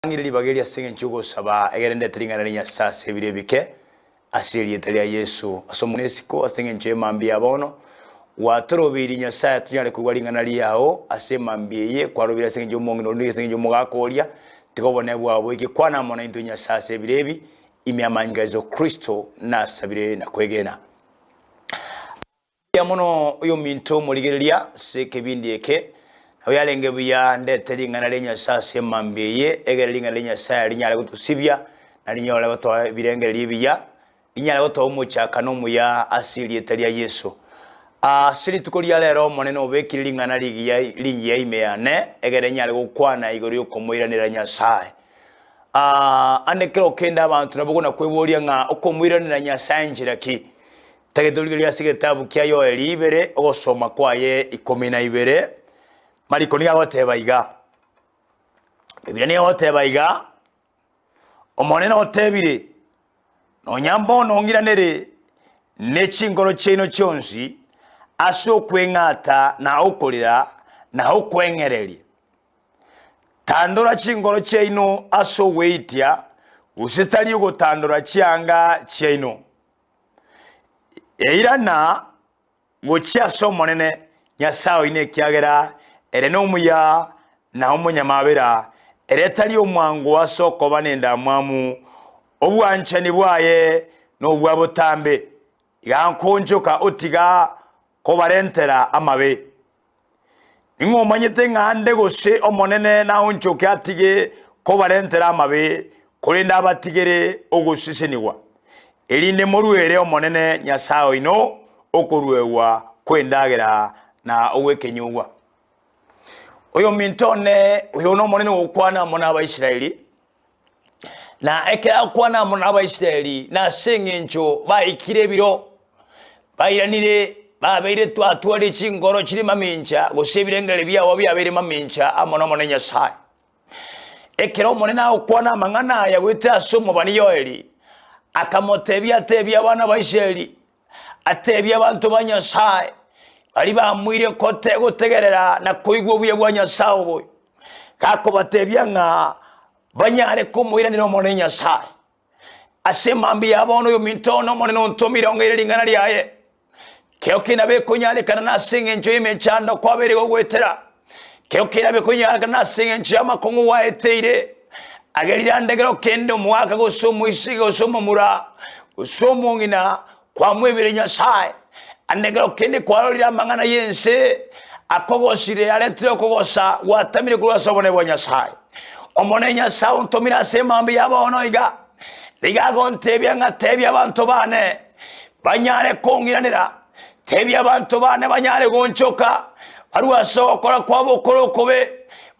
Ng'ire ribaga eri ase engencho y'ogosaba egere ndete ring'ana ria Nyasae ase ebiro ebike, ase erieta ria Yeso. Ase omwana esiko, ase engencho y'emambia ya bono, gwatorobeirie Nyasae tonyare koigwa ring'ana riao ase emambia eye, kwarobeire ase engencho y'omong'ina oria, ase engencho y'omogaka oria, tiga obonene bwao boike. Kwana amo naintwe Nyasae ase ebiro ebi, ime amanyinga a Yeso Kristo nasabire na kwegena. Mbuya mono oyominto omorigereria ase ekebindi eke, nabo yarenge buya ndete ring'ana ria Nyasae ase emambia eye, egere ring'ana ria Nyasae rinyare gotosibia, na rinyore gotoa ebirengererio ebiya, rinyare gotoa omochakano omuya ase erieta ria Yeso. Ase rituko ria rero Omonene obekire ring'ana rigiya ringiya ime yane, egere nyare gokwana igoro y'okomoiranera Nyasae. Ande kero kende abanto nabo kona-kweboria ng'a okomoiranera Nyasae nchera ki? Tagete origererie ase egetabu kia Yoeli ibere, ogosoma kwaye ikomi na ibere, Mariko nigo agoteba iga, Biblia nigo egoteba iga, Omonene otebire, Nonya mbono ng'iranere ne chinkoro chiaino chionsi ase okweng'ata na okorera na okweng'ereria. Tandora chinkoro chiaino ase ogweitia, gose tari ogotandora chianga chiaino. Eirana gochia ase Omonene Nyasae oino, ekiagera ere nomuya na omonyamabera, ere tari omwango ase okoba nendamwamu, obwanchani bwaye nobwa botambe. Iga nkoonchoka otiga kobarentera amabe. Ning'o omanyete ng'a ande gose Omonene naonchoke atige kobarentera amabe, korende abatigere ogosesenigwa, erinde moruere Omonene Nyasae oino okoruegwa kw'endagera na ogw'ekenyugwa. Oyominto one, oyo n'Omonene ogokwana amo n'Abaisraeli, Na ekero akwana amo n'Abaisraeli, nase engencho baikire ebiro, bairanire, babeire twatwarire chingoro chire mamincha, gose ebirengeri biabo biabeire mamincha amo n'Omonene Nyasae. Ekero Omonene agokwana amang'ana aya goetera ase omobani Yoeli, akamotebia atebie abana ba Israeli, atebie abanto ba Nyasae, baria bamoire kote gotegerera na koigwa obuya bwa Nyasae oboyo. Gakobatebia ng'a banyare komoiranera Omonene Nyasae. Ase mambia ya bono oyominto one Omonene ontomire ong'eire ring'ana riaye. Kero ki nabe ekonyarekana nase engencho y'emechando kwabeire gogoetera, kero ki nabe ekonyarekana nase engencho y'amakong'u gwaeteire, agerire ande kero kende omogaka gose omoiseke gose omomura gose omong'ina Kwamwebire Nyasae, ande ekero kende kwarorire amang'ana y'ense akogosire, aretire okogosa gwatamire korwa ase obonene bwa Nyasae. Omonene Nyasae ontomire ase emambia ya bono iga, nigo agontebia ng'a tebia abanto baane banyare kong'iranera, tebia abanto baane banyare gonchoka, barue ase ogokora kwabo okore okobe,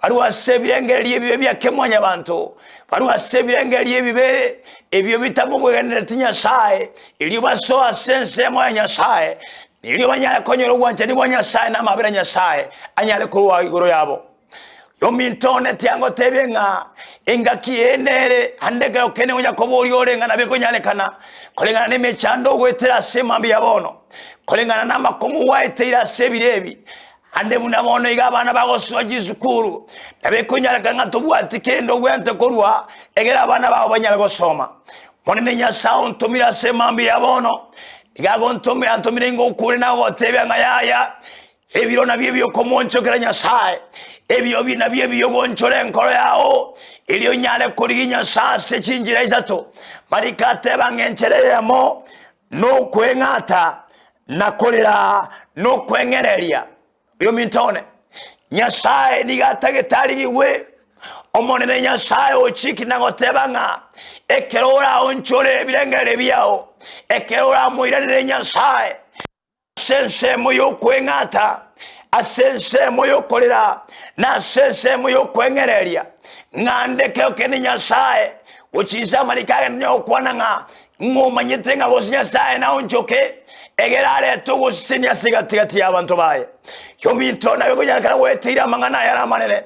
barue ase ebirengererio ebibe bia kemwanyabanto, Barue ase ebirengererio ebibe ebio bitamobwegenereti Nyasae, erio basoe ase ensemo ya Nyasae, erio banyare konyora obwanchani bwa Nyasae na amabera a Nyasae anyare korwa igoro yabo. Ominto one tiangotebie ng'a engaki eye nere ande ekero kende ngonya koboria ore ng'a nabo ekonyarekana, koreng'ana nemechando ogoetera ase mambia ya bono, koreng'ana namakong'u gwaeteire ase ebiro ebi, Ande buna bono iga abana bagosoa chisukuru, nabo ekonyareka ng'a tobwati kende ogwente korwa, egere abana bao banyare gosoma. Monene Nyasae ontomire ase emambia ya bono, iga agontomera antomire ingokure na gogotebia ng'a yaya, ebiro nabio ebi'okomoonchokera Nyasae, ebiro bi nabio ebi'ogoonchora enkoro yao, erio onyare korigia Nyasae ase chinchera isato. Mariko ateba ng'a enchera eyemo nokweng'ata, na korera nokweng'ereria. Oyominto one, Nyasae nigo atagete arigigwe. Omonene Nyasae ochikire na goteba ng'a ekero oraonchore ebirengererio biao, ekero oramoiranere Nyasae ase ensemo y'okweng'ata, ase ensemo y'okorera, na ase ensemo y'okweng'ereria, ng'a nde kero kende Nyasae gochisa amariko agende gokwana ng'a Ng'omanyete ng'a gose Nyasae naonchoke, egere arete ogosesenia ase egati-gati y'abanto baye. Yominto nabe konyarekana goeteire amang'ana aya amanene.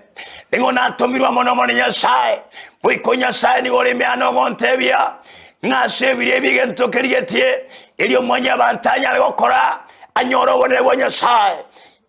Nigo natomirwe amo n'Omonene Nyasae, boiko Nyasae nigo ore ime yane ogontebia, ng'a ase ebiro ebi egento kerigetie, erio mwanyabanto anyare gokora, anyore obonene bwa Nyasae.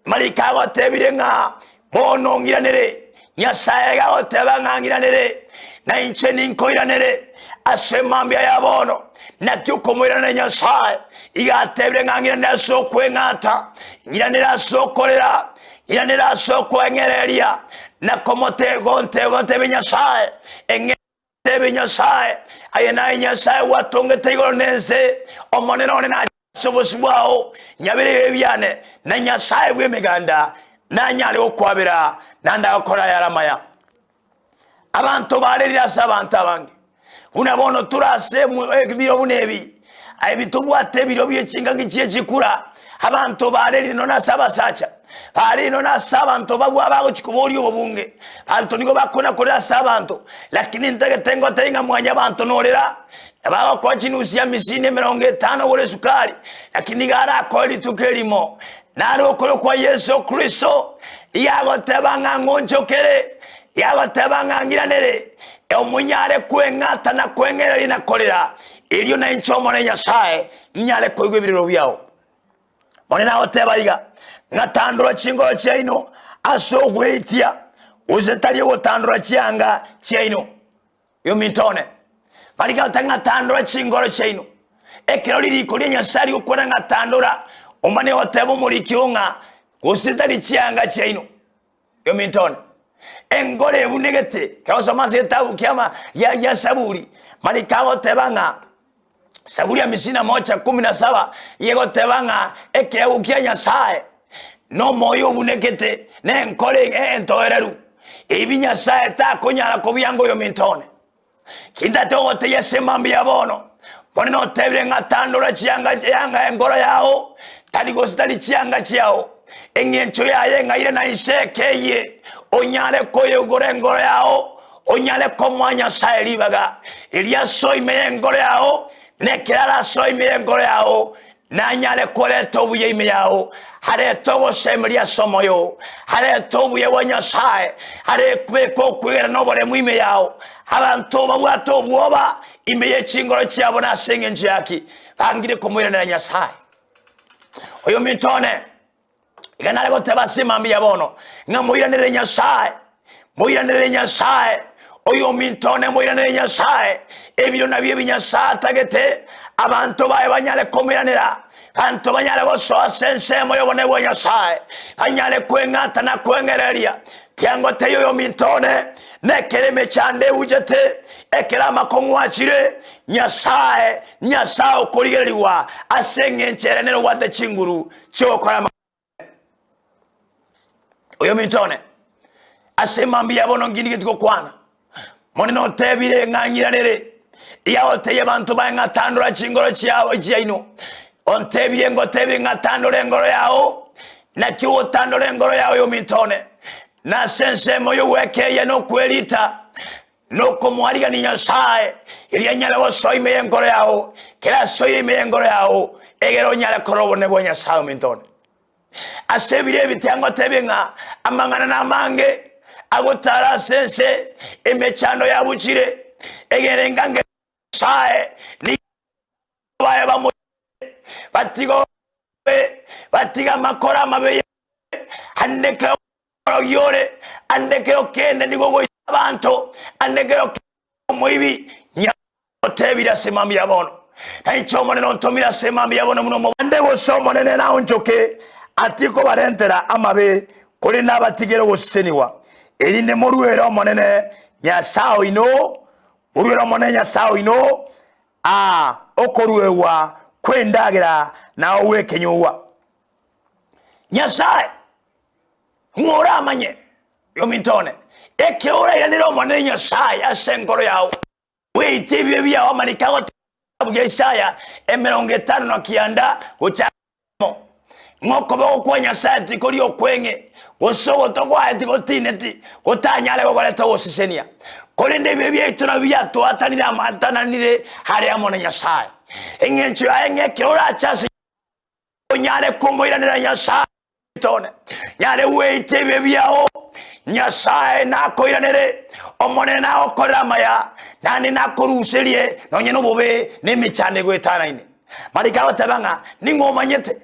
Mariko agotebire ng'a bono ng'iranere, Nyasae iga agoteba ng'a ng'iranere. Na inche ninkoiranere ase emambia ya bono. Naki okomoiranera Nyasae iga atebire ng'a ng'iranere ase okweng'ata, ng'iranere ase okorera, ng'iranere ase okweng'ereria, na komote gonte gontebia Nyasae, Eng'e Nyasae, aye naye Nyasae gwatongete igoro na ense, Omonene one nache ase obosio bwao, nyabere ebibe biane, na Nyasae bw'emeganda nanyare gokwabera, naende agokore ayare amaya. Abanto barerire ase abanto abange, buna bono tore ase ebiro buna ebi, ebi tobwate ebiro bie chingaki chie chikura, abanto barerire nonya ase abasacha, barerire nonya ase abanto babwo abagochia koboria obobunge, abanto nigo bakona korera ase abanto, lakini ntagete ngotebie ng'a mwanyabanto norera, Nabagokoa chinusu amisini 50 ogore esukari, lakini nigo arakoe rituko erimo. Naro okorokwa Yeso Kristo, iga agoteba ng'a ng'onchokere, iga agoteba ng'a ng'iranere, omonyare kweng'ata na kweng'ereria na korera, erio nainche Omonene Nyasae nyare koigwa ebirero biao. Omonene agoteba iga, ng'a tandora chingoro chiaino ase ogweitia, gose tari ogotandora chianga chiaino. Yominto one, barika goteba ng'a tandora chingoro chiaino. Ekero ririko ria Nyasae rigokwana ng'a tandora, omanye goteba omoriki oo ng'a gose tari chianga chiaino. Yominto one, engoro ebunegete, ekero osoma ase egetabu kiama gia gia Saburi, mariko agoteba ng'a Saburi hamsini na moja kumi na saba egoteba ng'a ekeegwa kia Nyasae nomoyo obunekete na enkoro entoereru, ebi Nyasae takonyara kobianga oyominto one. Kintate ogotebia ase mambia ya bono, Monene otebire ng'a tandora chianga yanga enkoro yao, tari gose tari chianga chiao, eng'encho yaye ng'aire na inse ekeyie, onyare koyegora enkoro yao, Onyare komoa Nyasae ribaga erio asoe ime y'enkoro yao, na ekero arasoe ime y'enkoro yao, nanyare koreta obuya ime yao, arete ogosemeria ase omoyo oo, arete obuya bwa Nyasae, arebeke okwegena na oboremu ime yao. Abanto babwate obwoba ime ye chingoro chiabo nase engencho yaki bangire komoiranera Nyasae. Oyominto one, Iga nare goteba ase mambia bono, ng'a moiranere Nyasae, moiranere Nyasae, oyominto one moiranere Nyasae. Ebiro nabio ebi Nyasae atagete abanto baye banyare komoiranera, abanto banyare gosoa ase ensemo y'obonene bwa Nyasae, banyare kweng'ata na kweng'ereria. Tiangotebia oyominto one, nekero emechando ebuchete, ekero amakong'u achire, Nyasae, Nyasae okorigererigwa ase engencho ere nere obwate chinguru chi'ogokora amang'ana. Oyominto one, ase mambia ya bono nginigeti gokwana. Monene otebire ng'a ng'iranere, iga agotebia abanto baye ng'a tandora chingoro chiabo chiaino. Ontebie ngotebie ng'a tandora engoro yao, naki ogotandora engoro yao oyominto one, nase ensemo y'ogwekeyia na okwerita, Nokomoarigania Nyasae, erio anyare gosoa ime y'enkoro yao, kera asoire ime y'enkoro yao, egere onyare korora obonene bwa Nyasae ominto one. Ase ebiro ebi tiangotebie ng'a amang'ana namange agotara ase ense, emechando yabuchire, egere ngange Nyasae nigo baye bamoirire, batiga obobe, batiga amakoro amabe ande kera Omorogi ore ande kero kende nigo ogoita abanto, ande kero kende omoibi. Nyasae otebire ase mambia bono, na inche Omonene ontomire ase mambia bono buna omo. Ande gose Omonene naonchoke atige kobarentera amabe, korende abatigere ogosesenigwa, erinde moruere Omonene Nyasae oino, moruere Omonene Nyasae oino aa okoruegwa kw'endagera na ogw'ekenyugwa. Nyasae Ng'o oramanye, ominto one, ekero orairanere Omonene Nyasae ase enkoro yao, bweite ebibe biao amariko agoteba egetabu gia Isaya 59 gochaka emo, ng'a okoboko kwa Nyasae tikori okweng'e, gose ogoto kwaye tigotineti, gotanyare gokoreta ogosesenia. Korende ebibe biaito nabio biatoatanire amatananire are amo na Nyasae. Eng'encho yaye ng'a ekero orache ase onyare komoiranera Nyasae, Tone, nyare gweita ebibe biao, Nyasae nakoiranere, Omonene nagokorere amaya, naende nakoruserie nonye nobobe na emechando egoetanaine. Mariko agoteba ng'a ning'o omanyete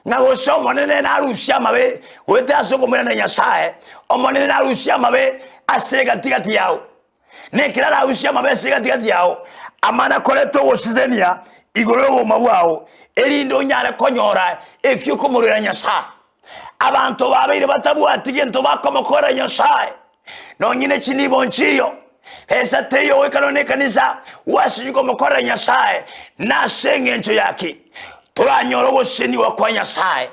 ng'a gose Omonene narusie amabe goetera ase okomoiranera Nyasae, Omonene narusie amabe ase egati-gati yao. Nekero ararusie amabe ase egati-gati yao, amana koreta ogosesenia igoro y'obogima bwao, erinde onyare konyora ekio okomorwera Nyasae. Abanto babeire batabwati gento bakomokorera Nyasae, nonye ne chinibo nchiyo, besa teiyo goika nonye nekanisa gwasinywa komokorera Nyasae, nase engencho yaki toranyore ogosesenigwa kwa Nyasae.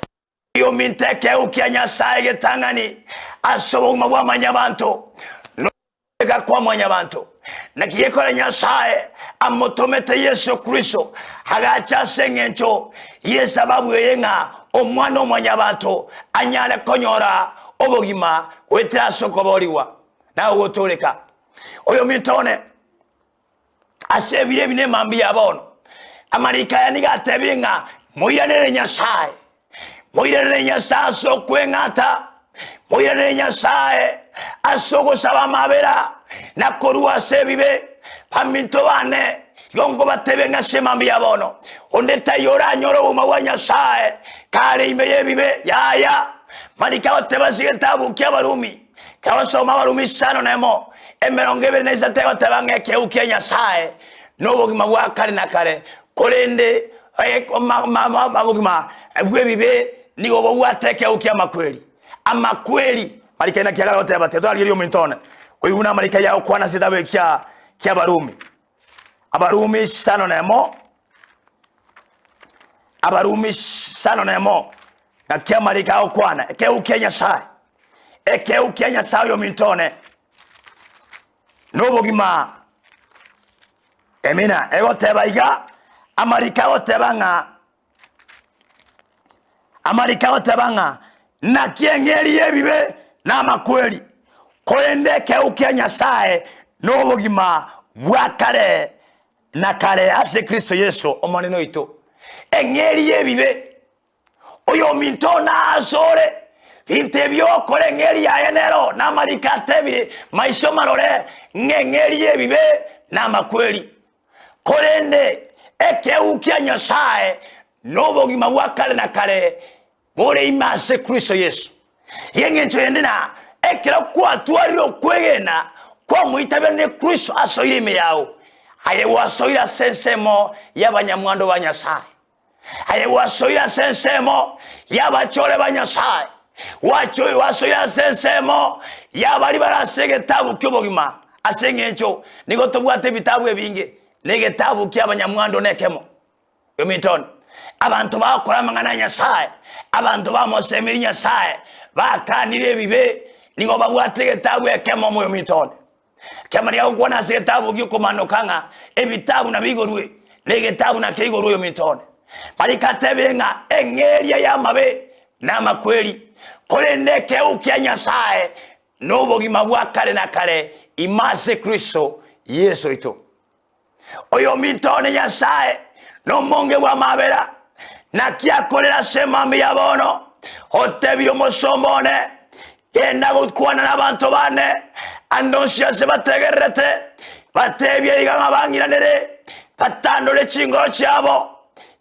Ominto ekeegwa kia Nyasae getang'ani ase obogima bwa mwanyabanto, nogotega kwa mwanyabanto. Naki gekora Nyasae amotomete Yeso Kristo agacha ase engencho y'esababu eye ng'a Omwana o mwanyabanto anyare konyora obogima goetera ase okoboorigwa na ogotooreka. Oyominto one, ase ebiro ebi nemambia ya bono. Amariko aya nigo atebire ng'a moiranere Nyasae, moiranere Nyasae ase okweng'ata, moiranere Nyasae ase ogosaba amabera na korua ase ebibe. Baminto bane, igo nkobatebia ng'a ase emambia ya bono, onde taiyo oranyore obogima bwa Nyasae kare ime y'ebibe. Yaya, mariko agoteba ase egetabu ki'Abarumi, Kegosoma Abarumi isano nemo, 23 egoteba ng'a ekeegu kia Nyasae nobogima bwa kare na kare, korende obogima bw'ebibe nigo bobwate ekeegu ki'amakweri. Amakweri marika inaki agare goteba ati torarigereria ominto one oigwe buna amarika ayio agokwana ase egetabu eki ki'Abarumi. Abarumi isano nemo, Abarumi isano nemo, naki amariko agokwana, ekeegu kia Nyasae. Ekeegu kia Nyasae oyominto one nobogima. Emina egoteba iga, amariko agoteba ng'a amariko agoteba ng'a naki eng'eri y'ebibe namakweri, korende ekeegu kia Nyasae nobogima bwa kare na kare ase Kristo Yeso Omonene oito. Eng'eri y'ebibe Oyominto one asore, binto ebi ogokora eng'eria yaye nero, namariko atebire, maiso marore ng'a eng'eria y'ebibe namakweri. Korende ekeegu kia Nyasae nobogima bwa kare na kare bore ime ase Kristo Yeso. Y'engencho yende na ekero kwatwarire okwegena kwamoitaberanire Kristo asoire ime yao, aye gwasoire ase ensemo y'abanyamwando ba Nyasae. Aye gwasoire ase ensemo y'abachore ba Nyasae, gwasoire ase ensemo y'abaria bare ase egetabu ki'obogima, ase engencho nigo tobwate ebitabu ebinge, na egetabu ki'abanyamwando nekemo. Ominto one, abanto bagokora amang'ana a Nyasae, abanto bamosemiri Nyasae, bakanire ebibe, nigo babwate egetabu ekemo omoyominto one. Ekiamani agokwana ase egetabu gi'okomanoka ng'a ebitabu nabigorwe, na egetabu nakeigorwe oyominto one. Mariko atebire ng'a eng'eria y'amabe namakweri, korende ekeegu kia Nyasae nobogima bwa kare na kare ime ase Kristo Yeso oito. Oyominto one Nyasae nomonge bw'amabera, naki akorera ase emambia ya bono, otebire omosomba one, Genda gokwana nabanto bane ande onsi ase bategererete, batebie iga ng'a bang'iranere, batandore chingoro chiabo.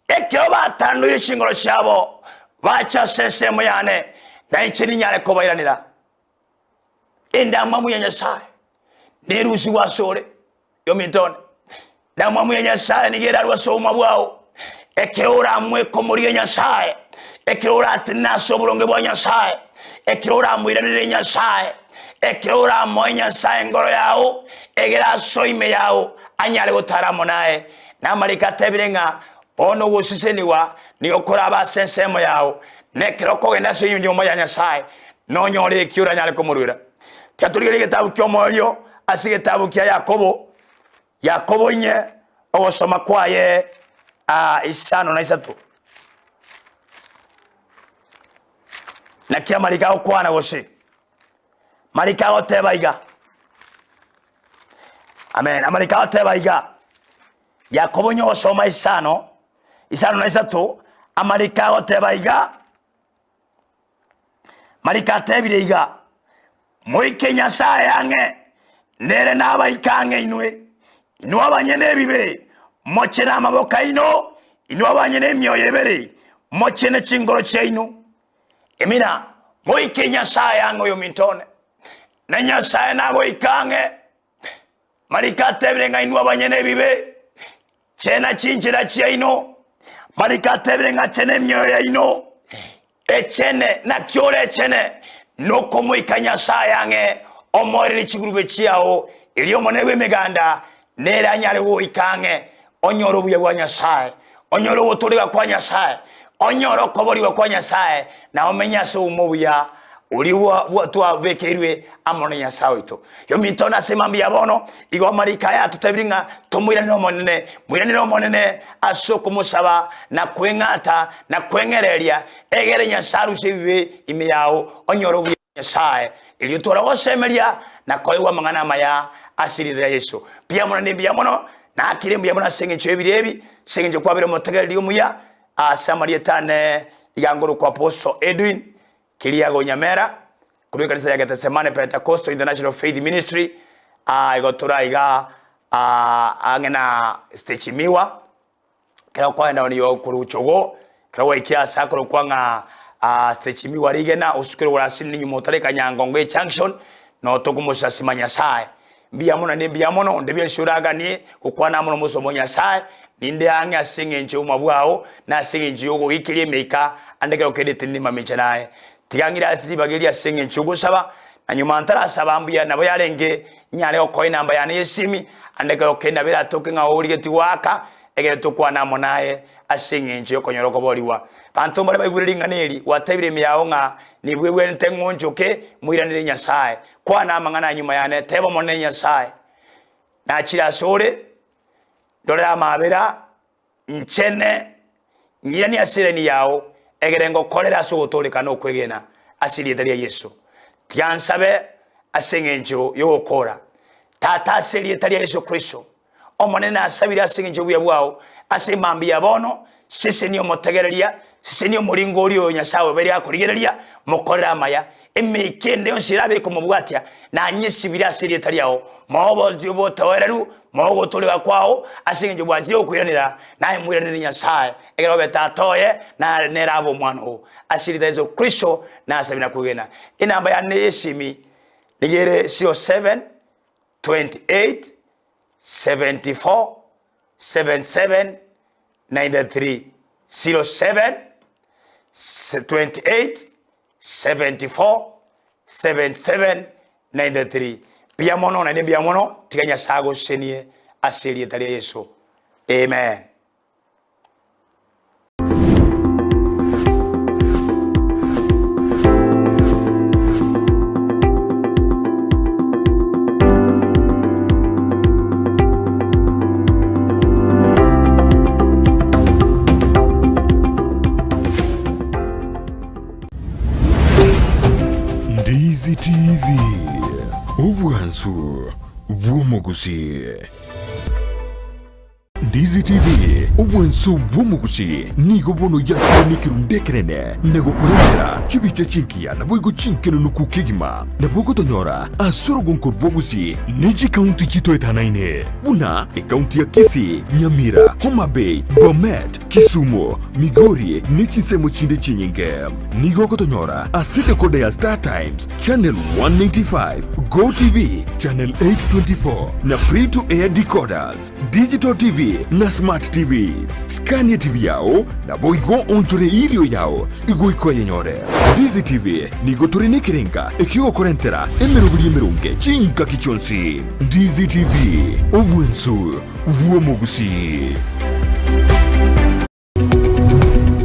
Ekero batandoire chingoro chiabo, bache ase ensemo yane, na inche ninyare kobairanera. Endamwamu ya Nyasae nerusigwe asore. Yominto one, ndamwamu ya Nyasae nigo erarwe ase oboma bwao, ekero oramweke omorie Nyasae, ekero oratenene ase oboronge bwa Nyasae, ekero oramoiranere Nyasae, ekero oramoe Nyasae engoro yao, egere asoe ime yao, anyare gotara amo naye. Namariko atebire ng'a bono ogosesenigwa nigo korabe ase ensemo yao, na ekero okogenda ase enyomba ya Nyasae, nonyore ekio oranyare komoruera. Tiga torigererie egetabu ki'omoerio ase egetabu kia Yakobo, Yakobo inye ogosoma kwaye 53. Naki amariko agokwana gose? Mariko agoteba iga. Amen. Amariko agoteba iga. Yakobo inye ogosoma isano, 53, amariko agoteba iga. Mariko atebire iga, Moike Nyasae ang'e, nere nabaike ang'e inwe. Inwe abanyene ebibe, mochene amaboko aino, inwe abanyene emioyo ebere, mochene chingoro chiaino. Emina, moike Nyasae ang'e oyominto one, na Nyasae nagoike ang'e. Mariko atebire ng'a inwe abanyene ebibe, chena chinchera chiaino. Mariko atebire ng'a chena emioyo yaino echene. Naki ore echene? Nokomoika Nyasae ang'e, omoerere chigurube chiao, erio Omonene bw'Emeganda nere anyare goika ang'e, onyore obuya bwa Nyasae, onyore ogotooreka kwa Nyasae, onyore okoborigwa kwa Nyasae, na omenye ase obogima obuya oria bwa twabekeirwe amo na Nyasae oito. Yominto nase mambia bono, igo amariko aya atotebirie ng'a tomoiranere Omonene, moiranere Omonene ase okomosaba, na kweng'ata, na kweng'ereria, egere Nyasae arusie ebibe ime yao, onyore obuya bwa Nyasae, erio otware ogosemeria na koegwa amang'ana amaya ase erieta ria Yeso. Mbuya mono naende mbuya mono, nakire mbuya mono ase engencho y'ebiro ebi, ase engencho kwabire omotegereri omuya ase amarieta ane iga ngorokwa Apostle Edwin Kiriago Nyamera, korwa ekanisa ya Gethsemane Pentecostal International Faith Ministry, aa igo tore aiga aa ang'e na Stage Miwa, ekero okoenda nigo korwa Chogo, ekero gwaikia ase akorokwa ng'a aa Stage Miwa rigena, osukere igoro ase nyuma otareka Nyangongo ejunction, noo tokomosasima Nyasaye. Mbuya mono naende mbuya mono, onde bwensi oraganie gokwana amo nomosomba o Nyasae, ninde ang'e ase engencho y'obogima bwao, na ase engencho y'ogoikeria emeika ande ekero kende tindi mamincha naye. Tiga ng'ire ase ribaga eri ase engencho y'ogosaba, na nyuma ntarasaba mbuya nabo yarenge nyare gokoa enamba yane y'esimi, ande ekero kende nabo eratoke ng'a origetie goaka, ekero tokwana amo naye ase engencho y'okonyora okoboorigwa. Abanto mbare baigure ring'ana eri, gwatebire ime yao ng'a nibwegwenerete ng'onchoke, moiranere Nyasae. Kwana amang'ana aya nyuma yane, teba Omonene Nyasae, nachire asore, ndorere amaabera, nchene, nyiranie ase eraini yao, egere ngokorere ase ogotooreka na okwegena ase erieta ria Yeso. Tiga nsabe ase engencho y'ogokoora. Tata, ase erieta ria Yeso Kristo, Omonene nasabire ase engencho y'obuya bwao, ase mambia ya bono, sesenia omotegereria, sesenia omoringo oria oyo Nyasae obeire akorigereria, mokorere amaya. Emeika ende yonsi erabe ekomobwatia, nanyesibire ase erieta riao. Moe obotoereru, moe ogotooreka kwao, ase engencho bwanchire gokoiranera, naye moiranere Nyasae, ekero obe tata oye, na nere abe omwana oo. Ase erieta ria Yeso Kristo nasabire na kwegena. Enamba yane y'esimi nigo ere 07 28 74 77 93 07 28 74 77 93 Mbuya mono naende mbuya mono tiga Nyasae agosesenie ase erieta ria Yeso. Amen. Ndizi TV, obwansu bw'omogusii. Ndizi TV, obwanso bw'omogusi, nigo bono yakire nekerundu ekenene na gokorentera chibicha chingiya naboigo chinkenenuku kegima. Nabo ogotonyora ase orogonko rw'obogusi ne chikaunti chitoetanaine buna ekaunti ya Kisii, Nyamira, Homa Bay, Bomet, Kisumu, Migori ne chinsemo chinde chinyinge. Nigo ogotonyora ase decoder ya Star Times, Channel 195, Go TV, Channel 824 na Free to Air decoders. Digital TV na Smart TVs. Skania TV yao naboigo onchore erio yao igoika oyenyore. Dizi TV nigo tore nekerenga ekiogokorentera emeroberi emeronge chingaki chionsi. Dizi TV, obwensu bw'omogusii.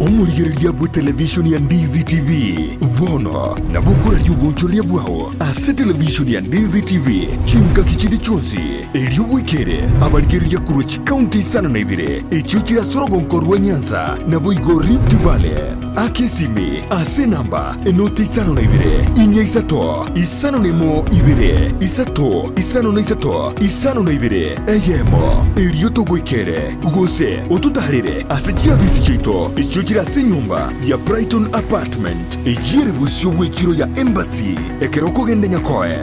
Omorigereria bw'etelevishoni ya Ndizi TV bono nabo okoraria obonchoreria bwao ase televishoni ya Ndizi TV chingaki chinde chionsi, erio bwekere abarigereria korwa chikaunti isano na ibere echio chire ase orogonko rwa Nyanza naboigo Rift Valley. Aka esimi ase enamba enoti isano na ibere, inya isato, isano na emo ibere, isato, isano na isato, isano na ibere, eyemo, erio togoikere. Gose ototaarere ase chiabisi chiaito echio chire ase enyomba ya Brighton Apartment, eyio ere bosio bw'echiro ya Embassy, ekero okogenda Nyakoe.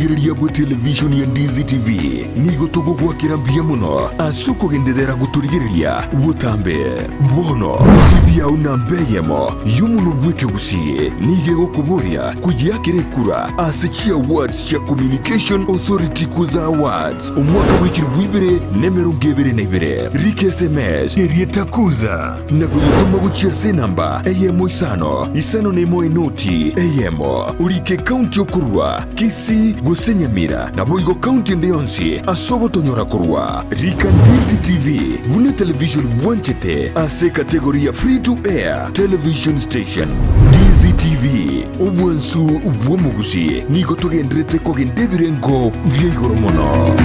Omorigereria bwe televishoni ya Ndizi TV, nigo togogoakera mbuya mono ase okogenderera gotorigereria botambe. Bono, TV yao namba eyemo y'omonwa bw'ekegusii nigo egokoboria koyeakera ekura ase chiawards chia Communication Authority Kuza Awards omwaka bw'echilifu ibere na emerongo ebere na ibere. Rika sms erieta Kuza na koyetoma gochia ase enamba eyemo isano isano na emo enoti eyemo. Orike ekaunti okorua, Kisii gose Nyamira, naboigo kaunti ende yonsi ase ogotonyora korwa. Rika Ndizi TV buna etelevishoni bwanchete ase ekategori ya Free to Air Television Station. Ndizi TV, obwansu bw'omogusi, nigo togenderete kogenda ebirengo bia igoro mono.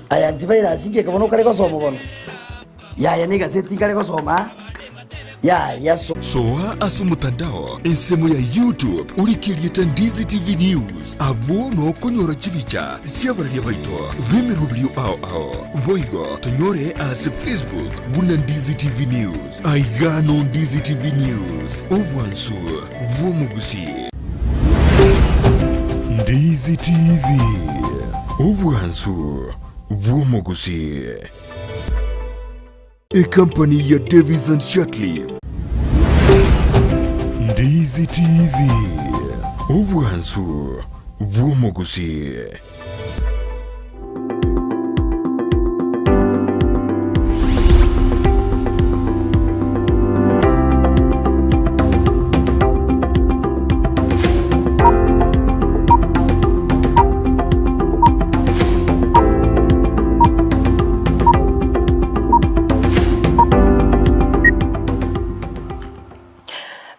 Aya antivirus inki bono okare gosoma bono? Yaya na egaseti nkare gosoma aa? Yaya so. Soa ase omotandao ensemo ya YouTube orike erieta Ndizi TV News abwo nokonyora chibicha chi'abararia baito b'emeroberio ao ao. Boigo tonyore ase Facebook buna Ndizi TV News. Aiga no Ndizi TV News, obwansu bw'omogusii. Ndizi TV, obwansu bw'omogusii. Ekampani ya Davis and Shirtliff. Ndizi TV, obwansu bw'omogusii.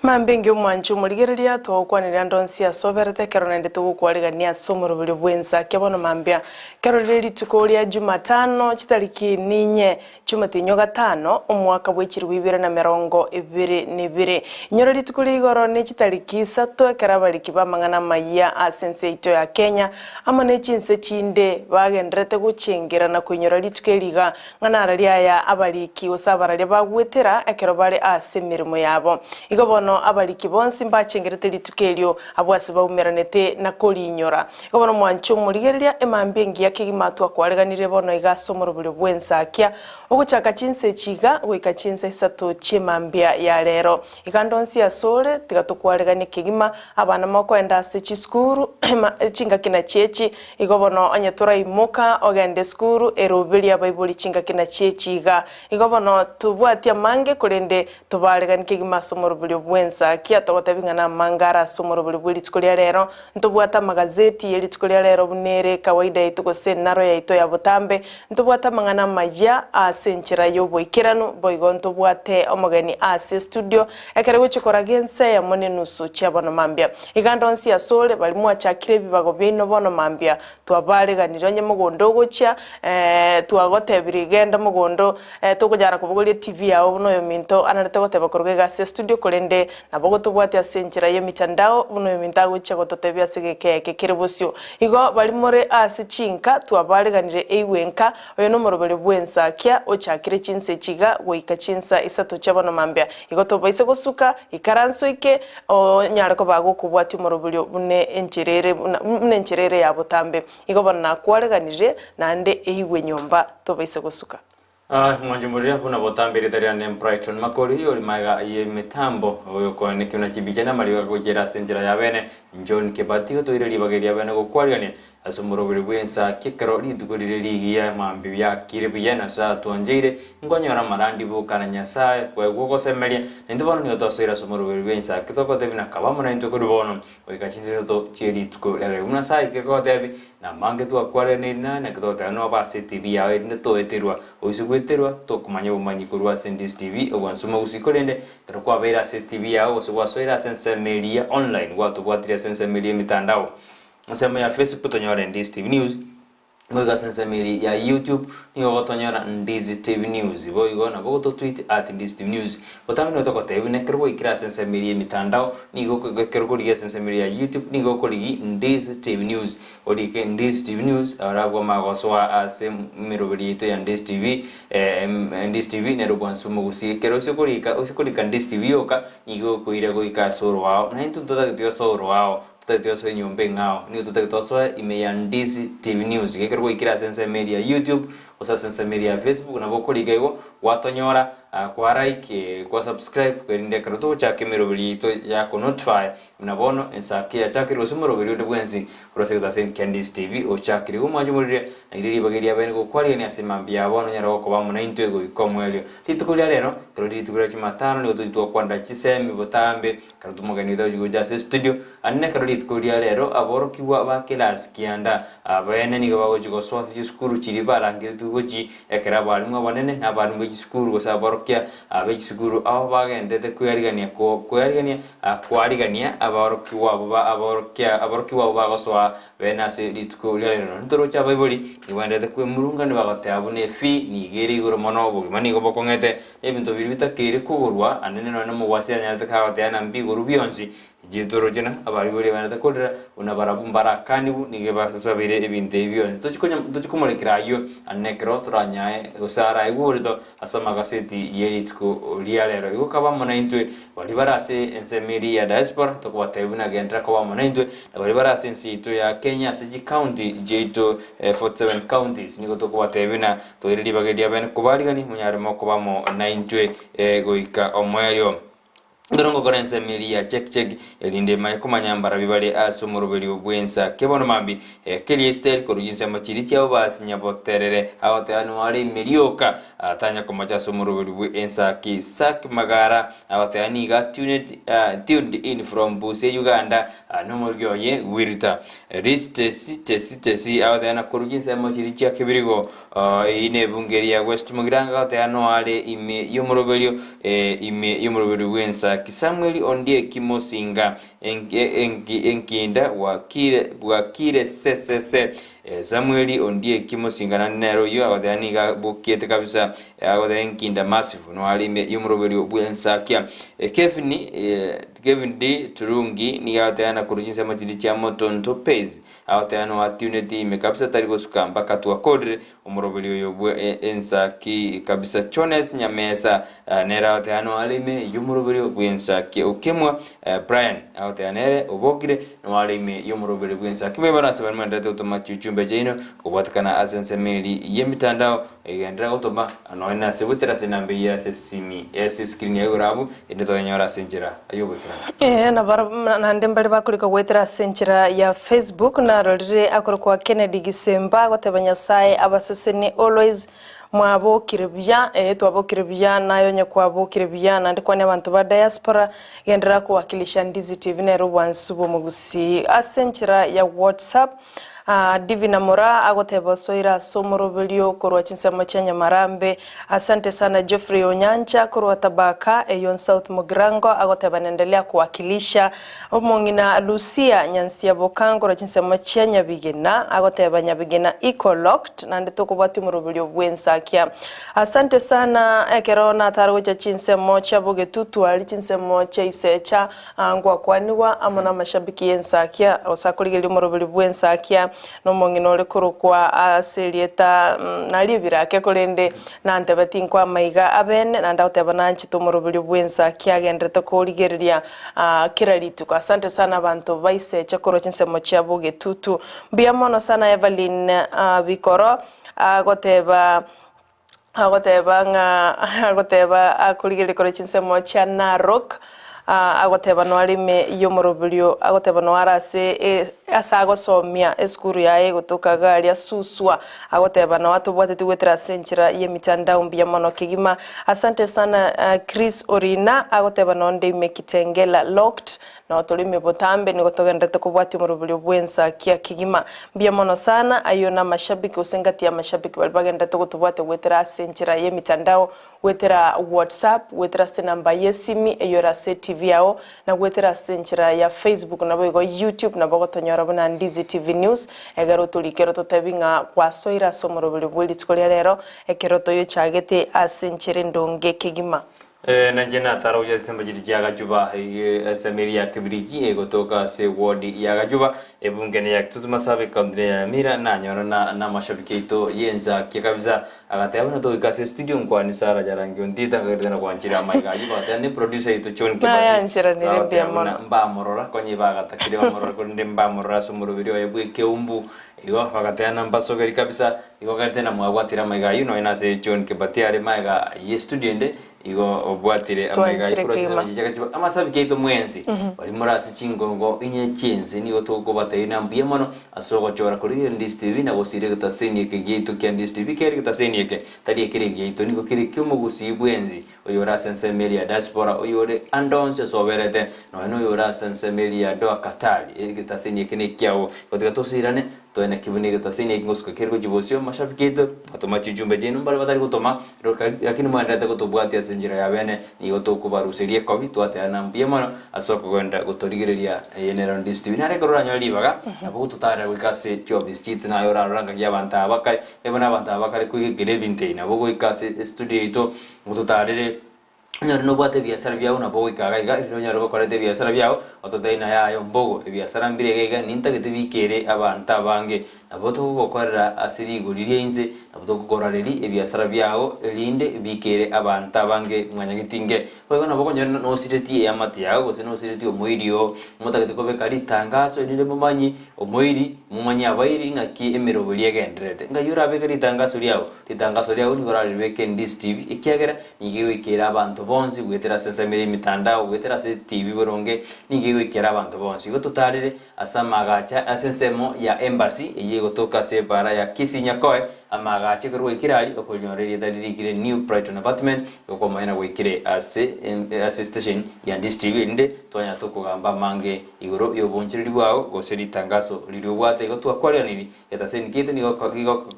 Mambingi omwanchi omorigereria, twagokwanera ande onsi ase oberete ekero naende togokwarigania ase omoroberio bw'ensa kia bono mambia. Ekero rire rituko ria Jumatano chitariki ninye Chi'omotienyi o gatano, omwaka bwe chilifu ibere na emerongo ebere na ebere. Inyora rituko ria igoro ne chitariki isato ekero abariki b'amang'ana amayia ase ense yaito ya Kenya amo ne chinse chinde bagendererete gochengera na koinyora rituko eri iga ng'a narari aya abariki gose abararia bagwetera ekero bare ase emeremo yabo. Igo bono abariki bonsi mbachengerete rituko erio abwo ase baumeranete na koriinyora. Igo bono mwanche omorigereria emambia engiya kegima twakwareganirie bono iga ase omoroberio bw'ensakia, ogochaka chinsa echi iga goika chinsa isato chi'emambia ya rero. Iga ande onsi asore, tiga tokwareganie kegima, abana mokoenda ase chisukuru, chingaki nachio echi, igo bono onye toraimoka ogende esukuru, eroberie abaibori chingaki nachio echi iga. Igo bono tobwati amange korende tobareganie kegima ase omoroberio bw'ensakia, togotebi ng'a namange are ase omoroberio bwe rituko ria rero, Ntobwate amagazeti ye rituko ria rero buna ere ekawaida yaito gose enaro yaito ya botambe. Ntobwate amang'ana amaya ase enchera y'oboikeranu, boigo ntobwate omogeni ase estudio ekero egochia koraga ensa eyemo na enusu chia bono mambia. Iga ande onsi asore baria mwachakire ebibago biaino bono mambia, twabareganire onye mogondo ogochia, twagotebirie genda mogondo, tokonyara kobogoria TV yao buna oyominto anarete goteba koruga iga ase estudio korende Nabo gotobwatia ase enchera y'emitandao buna oyominto agochia gototebia ase egeka eke kere bosio. Igo baria more ase chinka twabareganire eigwe enka, oyo nomoroberio bw'ensakia ochakire chinsa echi iga goika chinsa isato chia bono mambia. Igo tobaise gosuka, ikaransa oike, onyare koba gokobwatia omoroberio buna enchera ere buna buna enchera ere ya botambe. Igo bono nakwareganire naende eigwe nyomba tobaise gosuka. Mwanchumorire buna botambe erieta riane Brighton Makori, oyori magega y'emetambo, oyokoenekia buna chibicha na amariogo agochiera ase enchera ya bene, John Kebati otoire ribaga eria bene gokwarigania ase omoroberi bw'ensa ki ekero rituko rire rigiya mambia biakire buya Nyasae atwancheire nkonyora amarandi boka na Nyasae kwegwa ogosemeria naintwe bono nigo twasoire ase omoroberi bw'ensa ki togotebia na kaba amo naintwe korwa bono goika chinsa isato chie rituko riarero buna Nyasae aikire kogotebia Namange twakwareneiri naye, naki togoteba nobe ase etibi yao erinde toeterwa. Oise goeterwa, tokomanya obomanyi korwa ase Ndizi TV, obwansu mogusi. Korende, ekero kwabeire ase etibi yao gose gwasoire ase ensemo eria online, gwatobwatirie ase ensemo eria y'emitandao, ensemo ya Facebook tonyore Ndizi TV News, goika ase ensemo eria ya YouTube nigo ogotonyora Ndizi TV News. Boigo nabo ogototweet at Ndizi TV News. Botambe nigo togotebia buna ekero gwaikire ase ensemo eria y'emitandao, nigo ekero okorigia ase ensemo eria ya YouTube, nigo okorigia Ndizi TV News. Orike Ndizi TV News, orabwo amagosoa ase emeroberi yaito ya Ndizi TV, Ndizi TV nero bwansi omogusi. Ekero ase okorika, ase okorika Ndizi TV yoka, nigo ekoira goika ase oroao, na intwe ntotagete ase oroao. Totagete osoe enyomba eng'ao, nigo totagete osoe ime ya Ndizi TV News. Iga ekero gwaikire ase ensemo eria ya YouTube, gose ase ensemo eria ya Facebook, nabo okorika igo, gwatonyora, kwa like, kwa subscribe, erinde ekero togochaka emeroberi yaito ya ko notify buna bono ensake yachakire gose omoroberi onde bwensi korwa ase egetaseni kia Ndizi TV ochakire. Igo mwanche morire, naire ribaga eria abene gokwarigania ase mambia ya bono onyare gokoba amo naintwe goika omoerio. Rituko ria rero, ekero rire rituko ria Jumatano, nigo tochi twakwanera chisemi botambe, Ekero tomogenete gochia gocha ase estudio, aande ekero rituko ria rero aborokigwa ba kelasi kianda abeene nigo bagochia gosoa ase chisukuru chiria barangeretwe gochia ekero abalimu abanene na abalimu be chisukuru gose aborokia be chisukuru abo bagenderete kwearigania ko kwearigania koarigania abaorokigwa abwo ba aborokia aborokigwa abwo bagosoa bene ase rituko ria rero. Ntoroche abaibori nigo baenderete kwemurunga nibagoteba buna efee nigo ere igoro mono obogima nigo bokong'ete Ebinto biria bitakeire kogorwa, anene nonya nomogwasi anyarete kagoteba ng'a mbigorwe bionsi, inche ntoroche na abaribori baenderete korera, buna barabwo mbarakanigwe, nigo basabeire ebinto ebi bionsi. Tochi konya tochi komorekera ayio, anene ekero toranyae gose araigwe oborito ase amagaseti ye rituko ria rero. Igo kaba amo naintwe, baria bare ase ensemo eria ya diaspora, tokobatebia buna genderera koba amo naintwe, na baria bare ase ense yaito ya Kenya ase chicounty chiaito 47 counties, nigo tokobatebia buna Toire ribaga eria bene kobarigania, monyare mokoba amo naintwe goika omoerio. Ekero ngokora ensemo eria ya chek chek, erinde emanye komanya mbarabwo bare ase omoroberio bw'ensa kebono mambia, keria Esiteri korwa chinsemo chiria chiabo basinyaboterere, agoteba nigo are ime rioka, tanya komocha ase omoroberio bw'ensa ki Sak Magara, agoteba nigo atuned, tuned in from Busia Uganda, Nomorwoti oye Wirta. Ris Tesi Tesi Tesi agoteba na korwa chinsemo chiria chia kebirigo eyio nebunge eria ya West Mugirango agoteba noare ime yomoroberio ime yomoroberio bw'ensaki Samuel Ondieki Mosinga Enkinda bwakire bwakire sesese Samuel Ondieki Mosinga naende nere oyio agoteba nigo abokiete kabisa agoteba Enkinda Massive noare ime yomoroberio bw'ensakia Kevin Kevin D. Turungi nigo agoteana korwa chinsemo chiria chia Motonto Pays, agoteana oatuneti ime kabisa tari gosuka mpaka twakorire omoroberi oyo bwe ensaki kabisa. Chones Nyamesa nere agoteana oare ime y'omoroberi bw'ensaki. Okemwa Brian agoteana nere obokire noare ime y'omoroberi bw'ensaki. Mbaibare ase baria mwenderete gotoma chiuchumbe chiaino kobwatekana ase ensemo eri y'emitandao egenderera gotoma nonya nase goetera ase enamba eyio ase esimi ase escreen ya igoro abwo Inde toyenyore ase enchera y'ogoikeranu. Ee, na barabwo naende mbare bakorika goetera ase enchera ya Facebook, narorire akorokwa Kennedy Gisemba agoteba Nyasae abasesenie always mwabokire buya, ee twabokire buya naye onye kwabokire buya naende kwania abanto ba diaspora genderera kowakilisha Ndizi TV nere obwansu bw'omogusii ase enchera ya WhatsApp. Divina Moraa agoteba osoire ase omoroberio korwa chinsemo chia Nyamarambe. Asante sana Geoffrey Onyancha korwa Tabaka eyo South Mugirango agoteba nendelea kuwakilisha. Omong'ina Lucia Nyansiaboka korwa chinsemo chia Nyabigena agoteba Nyabigena iko locked naende tokobwatia omoroberio bwensakia. Asante sana ekero natara gocha chinsemo chia Bogetutu aria chinsemo chia Isecha Ngwakwanigwa amo namashabiki y'ensakia, gose akorigereria omoroberi bw'ensakia, na omong'ina ore korokwa ase erieta nario ebirake, korende nantebe tinkwama iga abene, naende agoteba nanchete omoroberi bw'ensakia agenderete korigereria kera rituko. Asante sana abanto ba Isecha korwa chinsemo chia Bogetutu. Mbuya mono sana Evelyn Bikoro agoteba Agoteba ng'a agoteba akorigereria korwa chinsemo chia Narok, agoteba noare ime y'omoroberio, agoteba noare ase ase agosomia esukuru yaye egotoka iga aria Suswa, agoteba noo atobwateti goetera ase enchera y'emitandao mbuya mono kegima. Asante sana Chris Orina, agoteba nonde ime Kitengela locked, Nao tore ime botambe nigo togendererete kobwatia omoroberio bw'ensakia kegima. Mbuya mono sana, ayio namashabiki gose engati y'amashabiki baria bagendererete gotobwatia goetera ase enchera y'emitandao, goetera WhatsApp, goetera ase enamba y'esimi eyio ere ase eTV yao, na goetera ase enchera ya Facebook naboigo YouTube nabo ogotonyora buna Ndizi TV News, egere otorikere ototebi ng'a gwasoire ase omoroberio bwe rituko ria rero, ekero toyochagete ase enchera endonge kegima. Eh, na inche natara gochia ase chisemba chiria chia Gachuba, ensemo eria ya Kibiriki egotoka ase eward ya Gachuba, ebunge ne ya Kitutu Masabe, ekaunti ne ya Nyamira, nanyora na namashabiki aito y'ensakia kabisa, agateba buna togoika ase estudio nkwane Sarah Jarangi Ontita, nkagerete na gwanchera amaiga ayio, bagateba ne producer yaito John Kibati, Nayancheranire mbuya bagateba buna mono. mbamorora, konye bagatakire bamorore korende mbamorora ase omoroberi oye bw'ekeumbu, igo bagateba na mbasogeri kabisa, Igo gete namwabwatire amaiga ayio nonya nase John Kibati are maega ye studio ende igo obwatire amaiga ayio Twanchire korwa ase kegima. chichaka chibo amasabiki aito mwensi baria more ase chingongo inye chiense nigo tokobatebia na mbuya mono ase ogochora korigereria Ndisi TV na gosiria egetaseni eke giaito kia Ndisi TV kere egetaseni eke tari ekere egiaito nigo kere ekiomogusii bwensi oyore ase ensemo eria ya diaspora oyore ande onsi ase oberete nonya na oyore ase ensemo eria ya Doha Qatar egetaseni eke nekiao igo tiga tosirane Toe naki buna egetasini eke ngosuka kere gochia bosio amashabiki aito, mwatoma chichumbe chiaino mbare batari gotoma, lakini mwaenderete gotobwatia ase enchera ya bene, nigo tokobaruseria ekobi, twateana mbuya mono ase okogenda gotorigereria eye nero Ndisi TV. Nare ekero oranyore ribaga, nabo ogototarera goika ase chiofisi chiaito naye orarora ngaki abanto aba bakare, ebe na abanto aba bakare koigekera ebinto ebi, nabo ogoika ase estudio yaito, ototarere. Onyore nobwate ebiasara biao nabo ogoika iga iga, erinde onyore gokoreta ebiasara biao, ototebie naye aye ombogo, ebiasara mbire iga iga nintagete bikere abanto abange. Nabo togogokorera ase rigori ria inse, nabo togokorareria ebiasara biao erinde bikere abanto abange mwanyagetinge. Boigo nabo okonyora nosiretie eamate yao gose nosiretie omoiri oo, motagete kobeka ritangaso erinde momanye omoiri, momanye abairi ng'aki emeroberi egendererete. Ngai orabeke ritangaso riao, ritangaso riao nigo oraribeke Ndisi TV, ekiagera Nigo egoikera abanto bonsi goetera ase ensemo y'emetandao, goetera ase etibi boronge, nigo egoikera abanto bonsi. Igo totarere ase amaagacha ase ensemo ya embassy eyio egotoka ase epaara ya Kisii Nyakoe, amaagacha ekero gwaikire aria okonyora erieta ririkire New Brighton Apartment, igo kwamanya na gwaikire ase ase station ya Ndisi TV erinde twanyara tokogamba amange igoro y'obonchereri bwao gose ritangaso riria obwate. Igo twakwareraniri Egetaseni kiaito nigo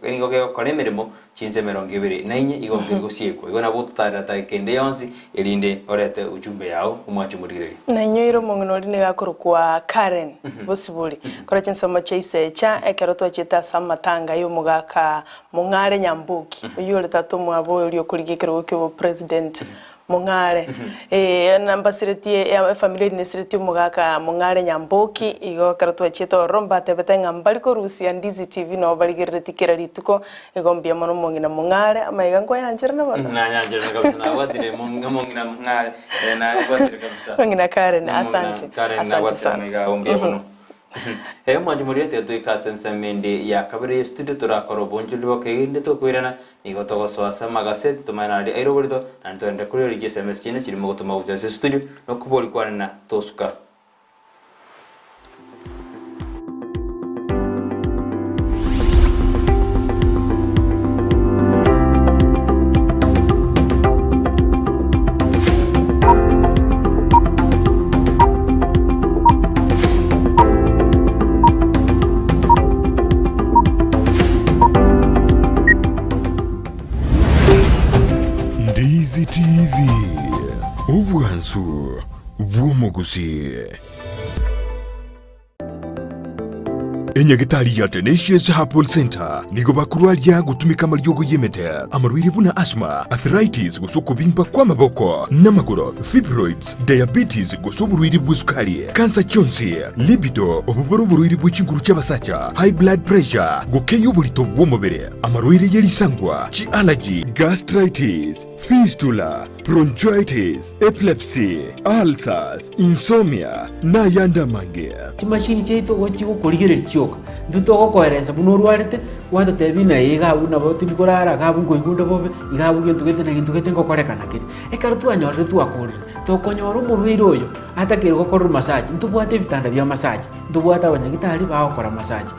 gegokora emeremo chinsa emerongo ebere na inye, igo nkeri gosiekwa. Igo nabo ototarera tageka ende yonsi, erinde orete ujumbe yao omwanche omorigereria. Nainyoire omong'ina oria nigo akorokwa Karen Bosibori. Kore chinsemo chia isecha ekero twachiete ase amatanga y'omogaka Mong'are Nyamboki, oyio ore tata omwabo oria okorigia ekerogo ki'obopresident. Mong'are. Eeh nambasiretie efamiri eri nesiretie omogaka Mong'are Nyamboki, igo ekero twachiete ororo mbatebete ng'a mbari korusia Ndizi TV nabo barigereretie kera rituko, igo mbuya mono omong'ina Mong'are, amaiga nkwayancherana bono? Nayancherana kabisa nabwatire omong'ina Mong'are, eh nabwatire kabisa. Omong'ina Karen, Omong'ina asante, Karen asante nabwatire sana. amaiga ago mbuya mono. Eeh mwanche moriete toike ase ensemo ende ya kabere ye studio torakore obonchori boke erinde tokoirana Nigo togosoa ase amagaseti tomanye naria aire oborito, naende togende korigereria chiSMS chiaino chirimo gotoma gochia ase estudio, na okoboria kwane na tosuka. Ndizi TV, obwansu bw'omogusii. Enyagitari ya Tenacious Herbal Center nigo bakorwaria gotumeka amariogo y'emete, amarwaire buna asthma, arthritis gose okobimba kw'amaboko n'amagoro, fibroids, diabetes gose oborwaire bw'esukari, kansa chionsi, libido, obwo bore oborwaire bwe chinguru chi'abasacha, high blood pressure, gokeyia oborito bw'omobere, amarwaire ye risangwa, chi'allergy, gastritis, fistula, bronchitis, epilepsy, ulcers, insomnia, na ayande amange. Chimashini chiaito gochi gokorigereria chioka, intwe togokoeresa buna orwarete, gwatotebia ng'a ee iga abwo nabo tindi korara, iga abwo nkoigwa onde bobe, iga abwo gento gete na gento gete ngokorekana kere. Ekero twanyorire twakorire, tokonyora omorwaire oyo atakeire gokorerwa massage, ntobwate ebitanda bia massage, ntobwate abanyagitari bagokora massage.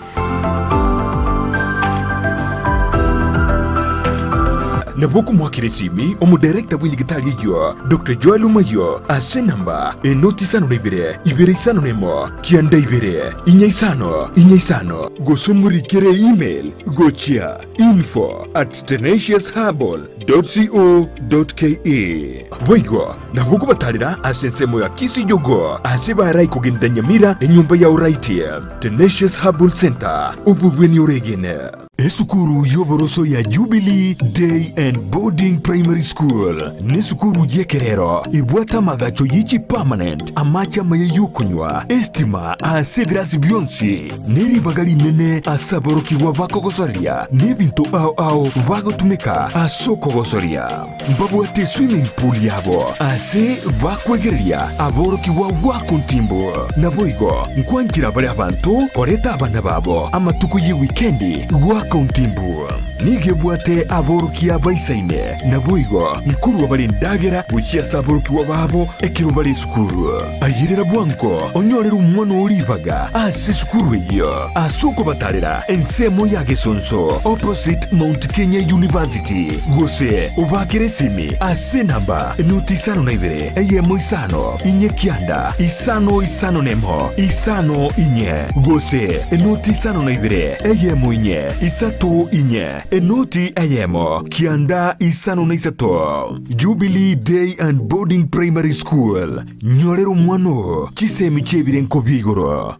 Nabo okomoakera esimi omodirector bw'enyagitari eyio, Doctor Joel Omayio, ase enamba enoti isano na ibere, ibere isano na emo, kianda ibere, inya isano, inya isano, gose omorikere email gochia info at tenaciousherbal dot co dot ke. Boigo nabo okobatarera ase ensemo ya Kisii Jogoo ase barai kogenda Nyamira enyomba ya Oraiti, Tenacious Herbal Center, obobweni oregene. Esukuru y'oboroso ya Jubilee Day and Boarding Primary School nesukuru y'ekerero ebwate amagacho ye chipermanent, amache amaya y'okonywa, estima ase ebirasi bionsi, ne ribaga rinene ase aborokigwa bakogosoria n'ebinto ao ao bagotumeka ase okogosoria. Mbabwate eswimming pool yabo ase bakwegereria aborokigwa goaka ontimbu. Naboigo nkwanchera bare abanto koreta abana babo amatuko y'ewikendi goaka ontimbu. Nigo ebwate aborokia baisaine, naboigo nkorua bare endagera gochia ase aborokigwa babo ekero bare esukuru. Ayerera bwango onyorere omwana oo ribaga ase esukuru eyio ase okobatarera ensemo ya Gesonso opposite Mount Kenya University gose obakere esimi ase enamba enuti isano na ibere eyemo isano inye kianda isano isano nemo isano inye gose enoti isano na ibere eyemo inye isato inye enoti eyemo kianda isano na isato. Jubilee Day and Boarding Primary School, nyorera omwana oo chisemi chi'ebirenko bia igoro.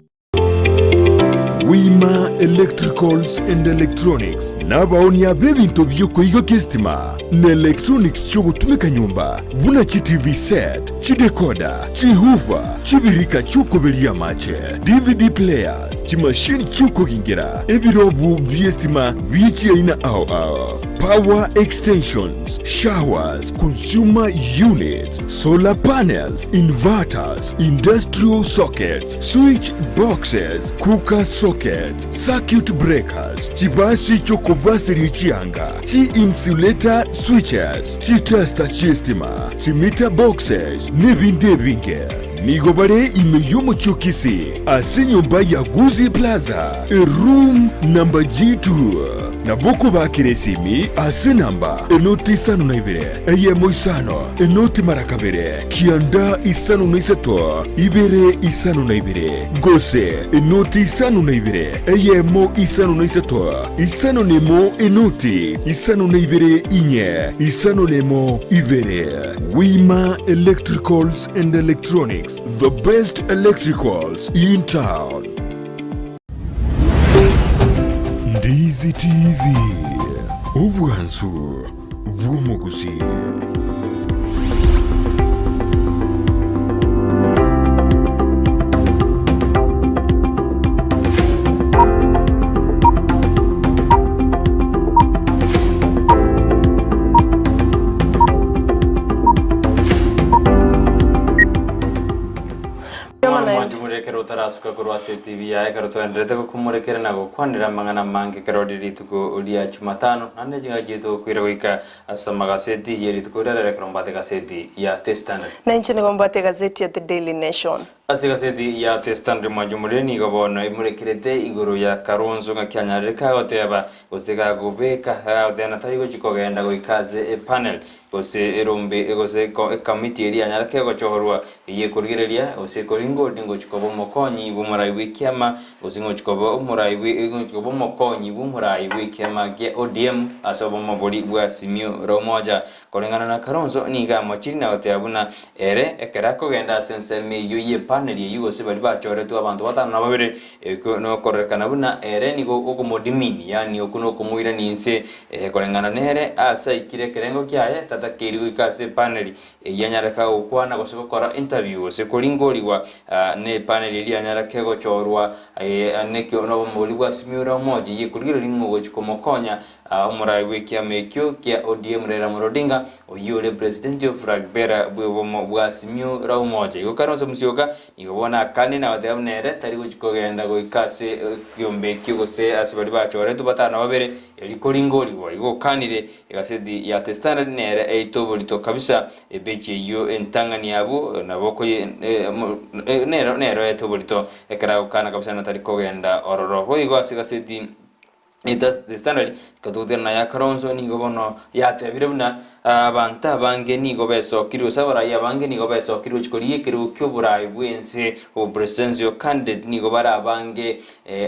Wima Electricals and Electronics nabaonia b'ebinto bi'okoigokia esitima na electronics chi'ogotumeka nyomba buna chi TV set, chidecoder, chihoofer, chibirika chi'okoberia amache, DVD players, chimashini chi'okogingera, ebirobu bi'esitima bie chiaina ao ao, power extensions, showers, consumer units, solar panels, inverters, industrial sockets, switch boxes, cooker sockets, circuit breakers, chibasi chi'okobaseria chianga, chi-insulator switches, chitester chi'estima, chimeter boxes, nebinde ebinge. Nigo bare ime y'omochie o Kisii, ase enyomba ya Gusii Plaza, eroom number G2. Nabo okobakera esimi ase enamba enoti isano na ibere, eyemo isano, enoti mara kabere, kianda isano na isato, ibere isano na ibere, gose enoti isano na ibere, eyemo isano na isato, isano na emo enoti isano na ibere inye, isano na emo ibere. Wima Electricals and Electronics, the best electricals in town. Ndizi TV, obwansu bw'omogusii. Omwana omwanchi more ekero otarasuka korwa ase etibi yaye ekero twaenderete gokomorekera na gokwanera amang'ana amange ekero rire rituko ria Jumatano, naende chingaki chiaito gokoira goika ase amagaseti ye rituko riria rero ekero mbwate egaseti ya The Standard. Na inche nigo mbwate egazeti ya The Daily Nation. Ase egaseti ya The Standard mwanchi omorere nigo bono emorekerete igoro ya Kalonzo ng'aki anyarire kagoteba gose gakobeka gagoteba natari gochi kogenda goika ase epanel gose erombe gose ekamiti eria yanyare kegochorwa Eyio ekorigereria, gose ekoringori ningochia koba omokonyi bw'omorai bw'ekiama, gose ngochia koba omorai bwe ngochia koba omokonyi bw'omorai bw'ekiama kia ODM ase obomo boria bwa Azimio la Umoja. Koreng'ana na Kalonzo nigo amochiri na goteba buna ere ekero akogenda ase ensemo eyio y'epaneli eyio gose baria bachoretwe abanto batano na babere, ekio nokororekana buna ere nigo okomodimini yaani okwo nokomoirania inse koreng'ana nere ase aikire ekerengo kiaye tatakeiri goika ase epaneli. Eyio anyareke gokwana gose gokora interview gose koringorigwa nepaneli eria anyareke gochorwa nekio nobomori bwa Simiyu Ramoji eyio ekorigereria ng'a ogochia komokonya omorai bw'ekiama ekio kia ODM Raila Amolo Odinga oyio ore president o flag bearer bw'obomo bwa Simiyu Ramoja. Igo Kalonzo Musyoka nigo bono akanire na goteba buna ere tari gochia kogenda goika ase ekiombe ekio gose ase baria bachoretwe batano na babere erio koringorigwa. Igo okanire Egaseti ya The Standard nere eite oborito kabisa, epeji eyio entang'ani abwo nabo okoye nero nero eete oborito ekero agokana kabisa na tari kogenda ororo. Boigo ase egaseti The Standard ekatugutera na ya Kalonzo nigo bono yatebire buna. Abanto abange nigo besokire gose abarai abange nigo besokire gochia korigia ekerogo ki'oborai bw'ense, obopresidential candidate nigo bare abange